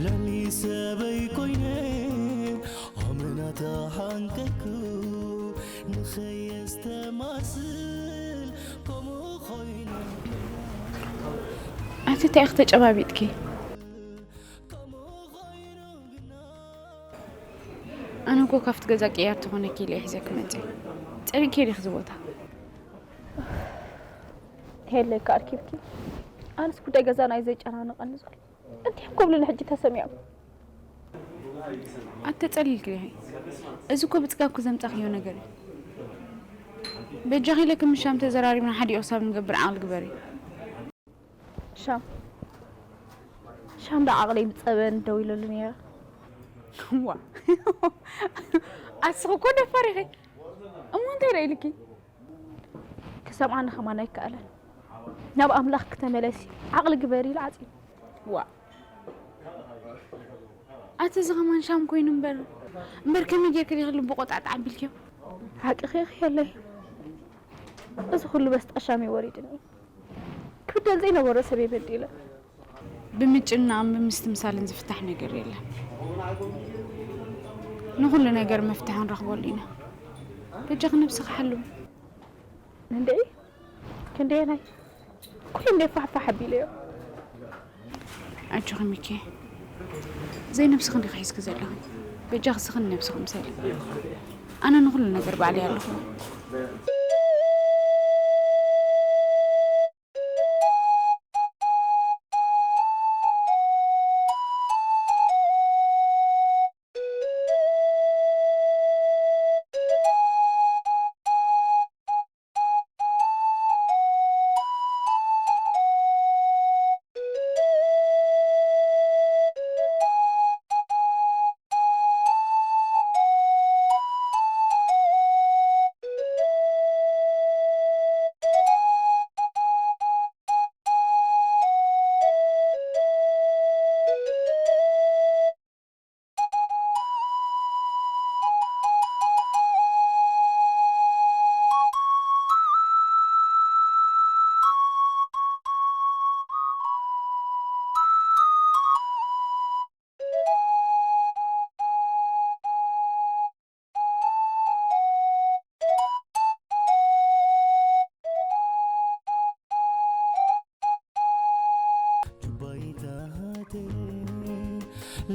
ላሊ ሰበይ ኮይነ ኣመና ተሓንቀኩ ንኸየስተማስል ከምኡ ኮይኑ ኣቲ እንታይ ኢኺ ተጨባቢጥኪ? ኣነ እኮ ካብቲ ገዛ ቅያር ተኾነኪ ኢለ ሒዘ ክመጽእ። ጸሊእኪ ዲኺ እዚ ቦታ? ሄለካ ኣርኪብኪ ኣንስ ጉዳይ ገዛ ናይ ዘጨናንቐኒ ዘሎ እንታይ ኮብልኒ ሕጂ ተሰሚዖም ኣተጸሊልኪ ዲኺ? እዚ እኮ ብጽጋብኪ ዘምጻኽዮ ነገር እዩ። በጃኺ ኢለ ክምሻም ተዘራሪብና ሓዲኡ ክሳብ ንገብር ዓቕሊ ግበሪ። ሻም ሻም ዳ ዓቕለይ ብጸበን ደው ኢለሉ ነይረ። ዋ ኣስኺ እኮ ደፋር ኢኺ። እሞ እንታይ ደኣ ኢልኪ? ክሰምዓኒ ከማን ኣይከኣለን። ናብ ኣምላኽ ክተመለሲ ዓቕሊ ግበሪ ኢሉ ዓጺ። ዋ ኣቲ እዚ ከማን ሻም ኮይኑ እምበር እምበር ከመይ ጌርኪ ዲኺ ልቡ ቆጣዕጣዕ ኣቢልክዮ? ሓቅኺ ኢኺ ሄለይ። እዚ ኩሉ በስጣ ሻም እዩ ወሪድኒ። ክብደል ዘይነበሮ ሰብ እየ በዲለ። ብምጭናቕን ብምስትምሳልን ዝፍታሕ ነገር የለን። ንኹሉ ነገር መፍትሒ ክንረኽበሉ ኢና። በጃኺ ነብስኺ ሓልዊ። እንድዒ ክንደየናይ ኩሉ እንደ ፋሕፋሕ ኣቢለዮ። ኣጆኺ ሚኪ፣ ዘይነብስኺ እንዲኺ ሒዝኪ ዘለኺ። በጃኺ ስኺ ንነብስኺ ምሰሊ። ኣነ ንኹሉ ነገር ባዕለይ ኣለኹ።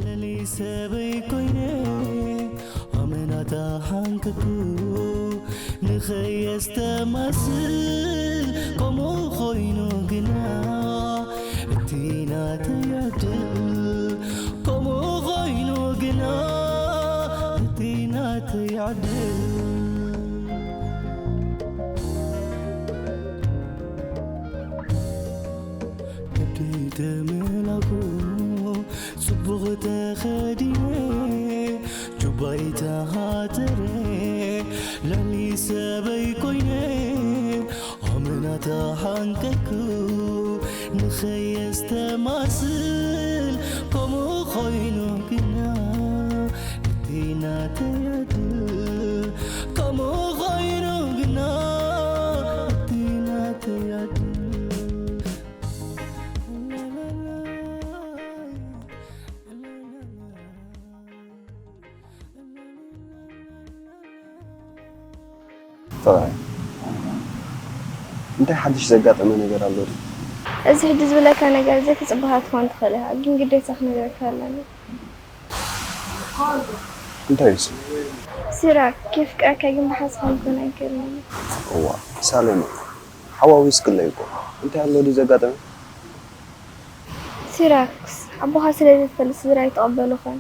ለሊ ሰበይ ኮይነ ኣመናታ ሃንከኩ ንኸየስተማስል ከምኡ ኮይኑ ግና እቲ ናተይ ዕድል ከምኡ ኮይኑ ግና እቲ ናተይ ዕድል ከብደይ ተመላኩ ጽቡቕ ተኸዲነ ጁባይ ተሃተረ ልዕሊ ሰበይ ኮይነ ኣመና ተሃንቀኩ ንኸየስተማስል ከምኡ ኮይኑ ግና እቲ ናተይ ዕድል ከምኡ ኮይኑ ግና እቲ ናተይ ዕድል ጥራይ እንታይ ሓድሽ ዘጋጠመ ነገር ኣሎ ድዩ? እዚ ሕጂ ዝብለካ ነገር ዘይትጽበያ ክትኮን ትኽእል ኢኻ፣ ግን ግዴታ ክነግረካ ኣለኒ። እንታይ እዩ እሱ? ሲራክ፣ የፍቅረካ ግን ብሓሳብ ክኾን ኣይክእልን እዩ። እዋ ሳሌማ፣ ሓዋዊስክለይ እኮ። እንታይ ኣሎ ድዩ ዘጋጠመ? ሲራክስ፣ ኣቦኻ ስለ ዘይትፈልጥ ስድራ ኣይትቐበሉኻን።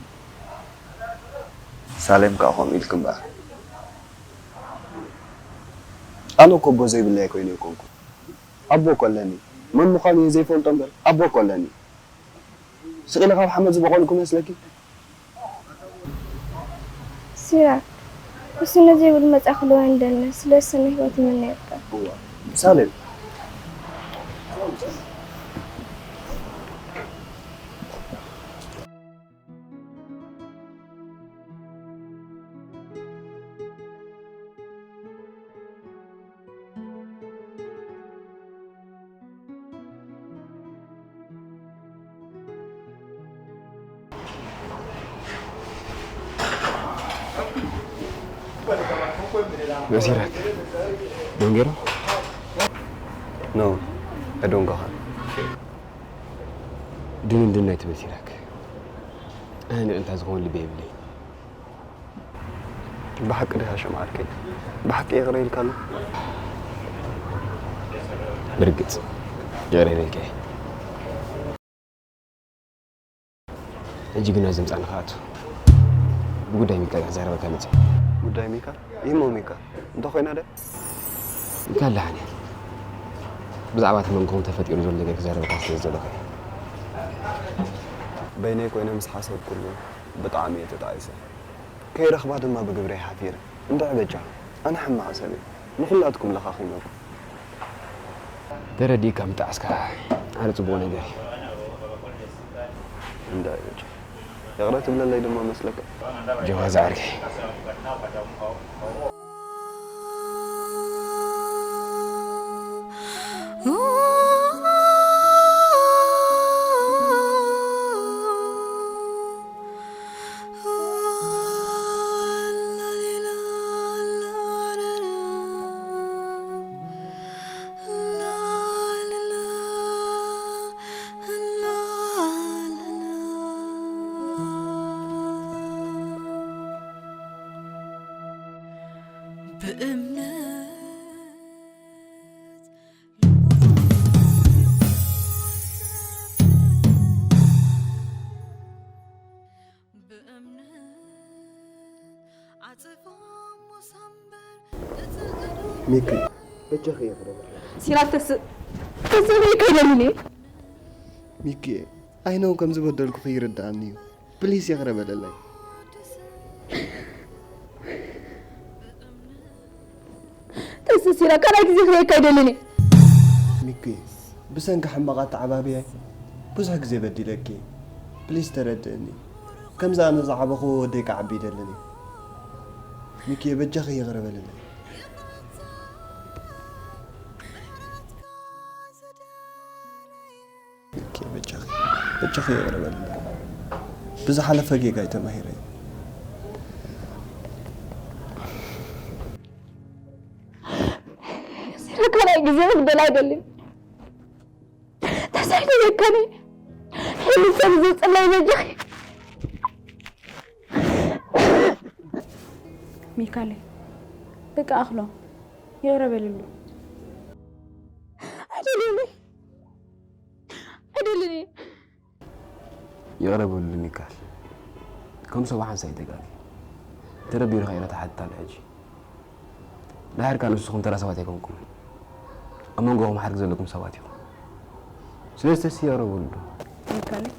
ሳሌም ከኣ ከምኡ ኢልኪ እምበኣር። ኣነ እኮ ኣቦ ዘይብለይ ኮይነ ኣይኮንኩን። ኣቦ እኮ ኣለኒ። መን ምዃኑ እየ ዘይፈልጦ እምበር ኣቦ እኮ ኣለኒ። ስቕ ኢለ ካብ ሓመድ ዝበቖልኩ መስለኪ? ሲራክ፣ ውስነት ዘይብሉ መጻኢ ክህልወኒ ይደሊ፣ ስለዚ ሰናይ ህይወት ይምነየልካ። እዋ፣ ሳሌም። መሲራክ ደንገሮ? No, I don't go home. ድንን ድን ኣይትበል ሲራክ። ኣነ ንእንታ ዝኸውን ልቢ የብለይ። ብሓቂ ዲኻ ሸም ዓርከይ? ብሓቂ ይቕረ ኢልካሉ? ብርግጽ ይቕረ ኢለልካ እየ። ሕጂ ግን ኣብዚ ምጻእኒ ክኣቱ ብጉዳይ ሚካል ክዛረበካ መጺእ። ጉዳይ ሚካል? ይሞ ሚካል እንተ ኮይና ደ? ሚካል ደሓን እየ። ብዛዕባ እቲ መንጎኹም ተፈጢሩ ዘሎ ነገር ክዛረበካ ስለ ዝደለኹ እየ። በይነይ ኮይነ ምስ ሓሰብኩሉ ብጣዕሚ እየ ተጣዒሰ። ከይረኽባ ድማ ብግብረይ ሓፊረ። እንድዒ በጃ፣ ኣነ ሕማቕ ሰብ እየ። ንኹላትኩም ለኻኺመኩም። ተረዲእካ ምጣዕስካ ሓደ ጽቡቕ ነገር እዩ። እንድዒ በጃ። ይቕረ ትብለለይ ድማ መስለካ? ጀዋዝ ዓርከይ። ሚኪ፣ በጃኺ ይቕረ በለለይ። ሲራክ፣ ተስ ተስእለይ ከይደልን እየ። ሚኪ፣ ኣይነው ከም ዝበደልኩኺ ይርድኣኒ እዩ። ፕሊስ ይቕረ በለለይ። ተስ ሲራክ፣ ካልኣይ ግዜ ክርእየካ ኣይደልን እየ። ሚኪ፣ ብሰንኪ ሕማቕ ኣተዓባብያይ ብዙሕ ግዜ በዲለኪ። ፕሊስ ተረድእኒ። ከምዚ ኣነ ዝዓበኹዎ ወደይ ክዓቢ ይደልን እየ። ሚኪ፣ በጃኺ ይቕረ በለለይ። ሚኪ፣ በጃኺ፣ በጃኺ ይቕረ በለለይ። ብዝሓለፈ ጌጋይ ተማሂረ እየ። ሲራክ፣ ካልኣይ ግዜ ክብደል ኣይደልን። ተሳሒተካኒ። ሕልፍ ሰብ ዘጽለይ በጃኺ። ሚካለይ፣ በቃ ኣኽሎ፣ ይቕረ በልሉ። ኣይደልን፣ ኣይደልን። ይቕረ በልሉ ሚካል፣ ከም ሰብ ሓንሳእ እዩ ተጋግዩ። ተረቢሩ ከኣ ይቕረ ትሓትት ኣሎ ሕጂ። ድሓር ከኣ ንስኹም ተራ ሰባት ኣይኮንኩምን። ኣብ መንጎኹም ሓድጊ ዘለኩም ሰባት ኢኹም። ስለዚ ተስ ይቕረ በልሉ። ሚካለይ፣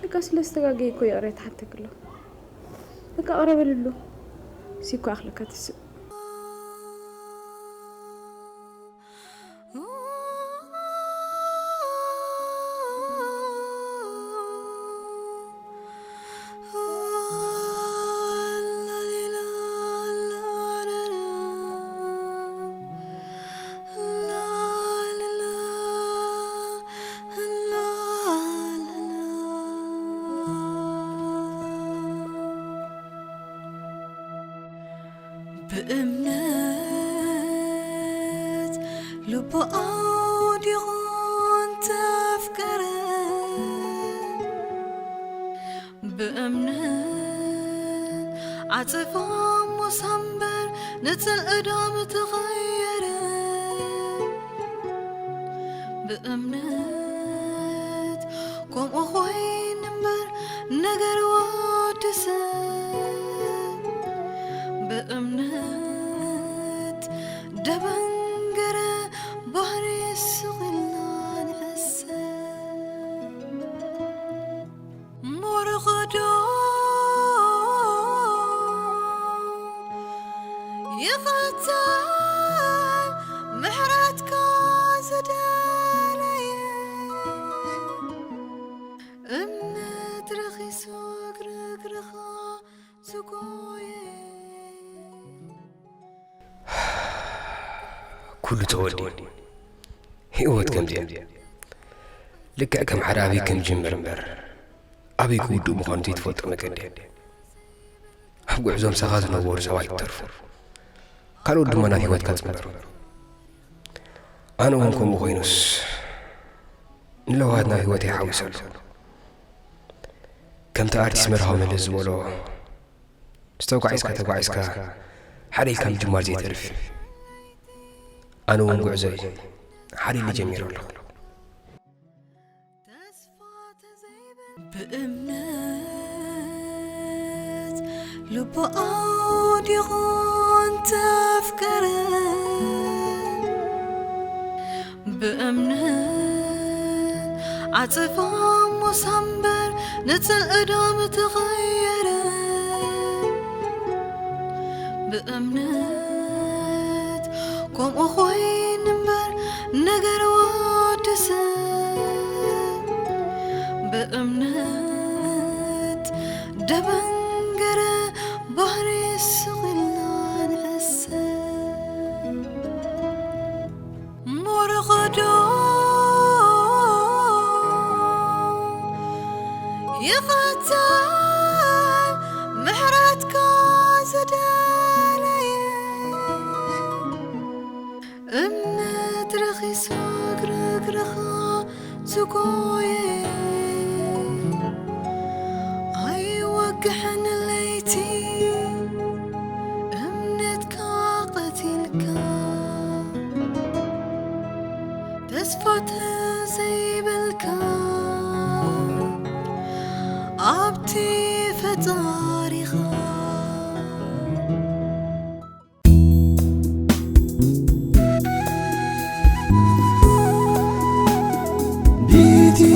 በቃ ስለ ዝተጋገየ እኮ ይቕረ ትሓተክ ኣሎ። በቃ ይቕረ በልሉ። እሱ እኮ ኣኽለካ ትስእ። ብእምነት ልቡ ኣውዲቑ እንተፍቀረ፣ ብእምነት ዓጸፋ ሙሳ እምበር ንጽልኢ ዶ ምተቐየረ? ብእምነት ከምኡ ኾይኑ እምበር ነገር ወዲ ሰብ፣ ብእምነት ደበንገረ ባህሪ ስቕ ኢልና ንሕሰብ። ሞርኾዶ ይቐትል ምሕረትካ ዝደለየ፣ እምነት ረኺሱ ዕግርግርኻ ዝጎየ። ኩሉ ተወዲኡ። ህይወት ከምዚኣ። ልክዕ ከም ሓደ ኣበይ ከም ጅምር እምበር ኣበይ ክውድእ ምዃኑ ዘይትፈልጦ መገዲ እያ። ኣብ ጉዕዞ ምሳኻ ዝነበሩ ሰባት ይተርፉ። ካልኦት ድማ ናብ ህይወትካ ጽንበሩ። ኣነ እውን ከምኡ ኮይኑስ ንለውሃት ናብ ህይወተይ ሓዊሰሉ። ከምቲ ኣርቲስት መርሃዊ መለስ ዝበሎ፣ ምስ ተጓዒዝካ ተጓዒዝካ ሓደ ኢልካ ምጅማር ዘይተርፍ እዩ። ኣነ እውን ጉዕዞይ ሓደ ኢለ ጀሚረ ኣለኹ። ብእምነት ልቡ ኣውዲቑ እንተፍቀረ፣ ብእምነት ዓጸፋ ሙሳ እምበር ንጽልኢ ዶ ምተቐየረ? ብእምነት ከምኡ ኮይኑ እምበር ነገር ወዲ ሰብ፣ ብእምነት ደበንገረ ባህሪ ስቕ ኢልና ንሕሰብ። ሞርኾዶ ይቐትል ምሕረትካ ዝደለየ፣ እምነት ረኺሱ ዕግርግርኻ ዝጎየ፣ ኣይወግሕን ለይቲ እምነትካ ቀቲልካ፣ ተስፋ ተዘይብልካ ኣብቲ ፈጣሪኻ። ኢትዮ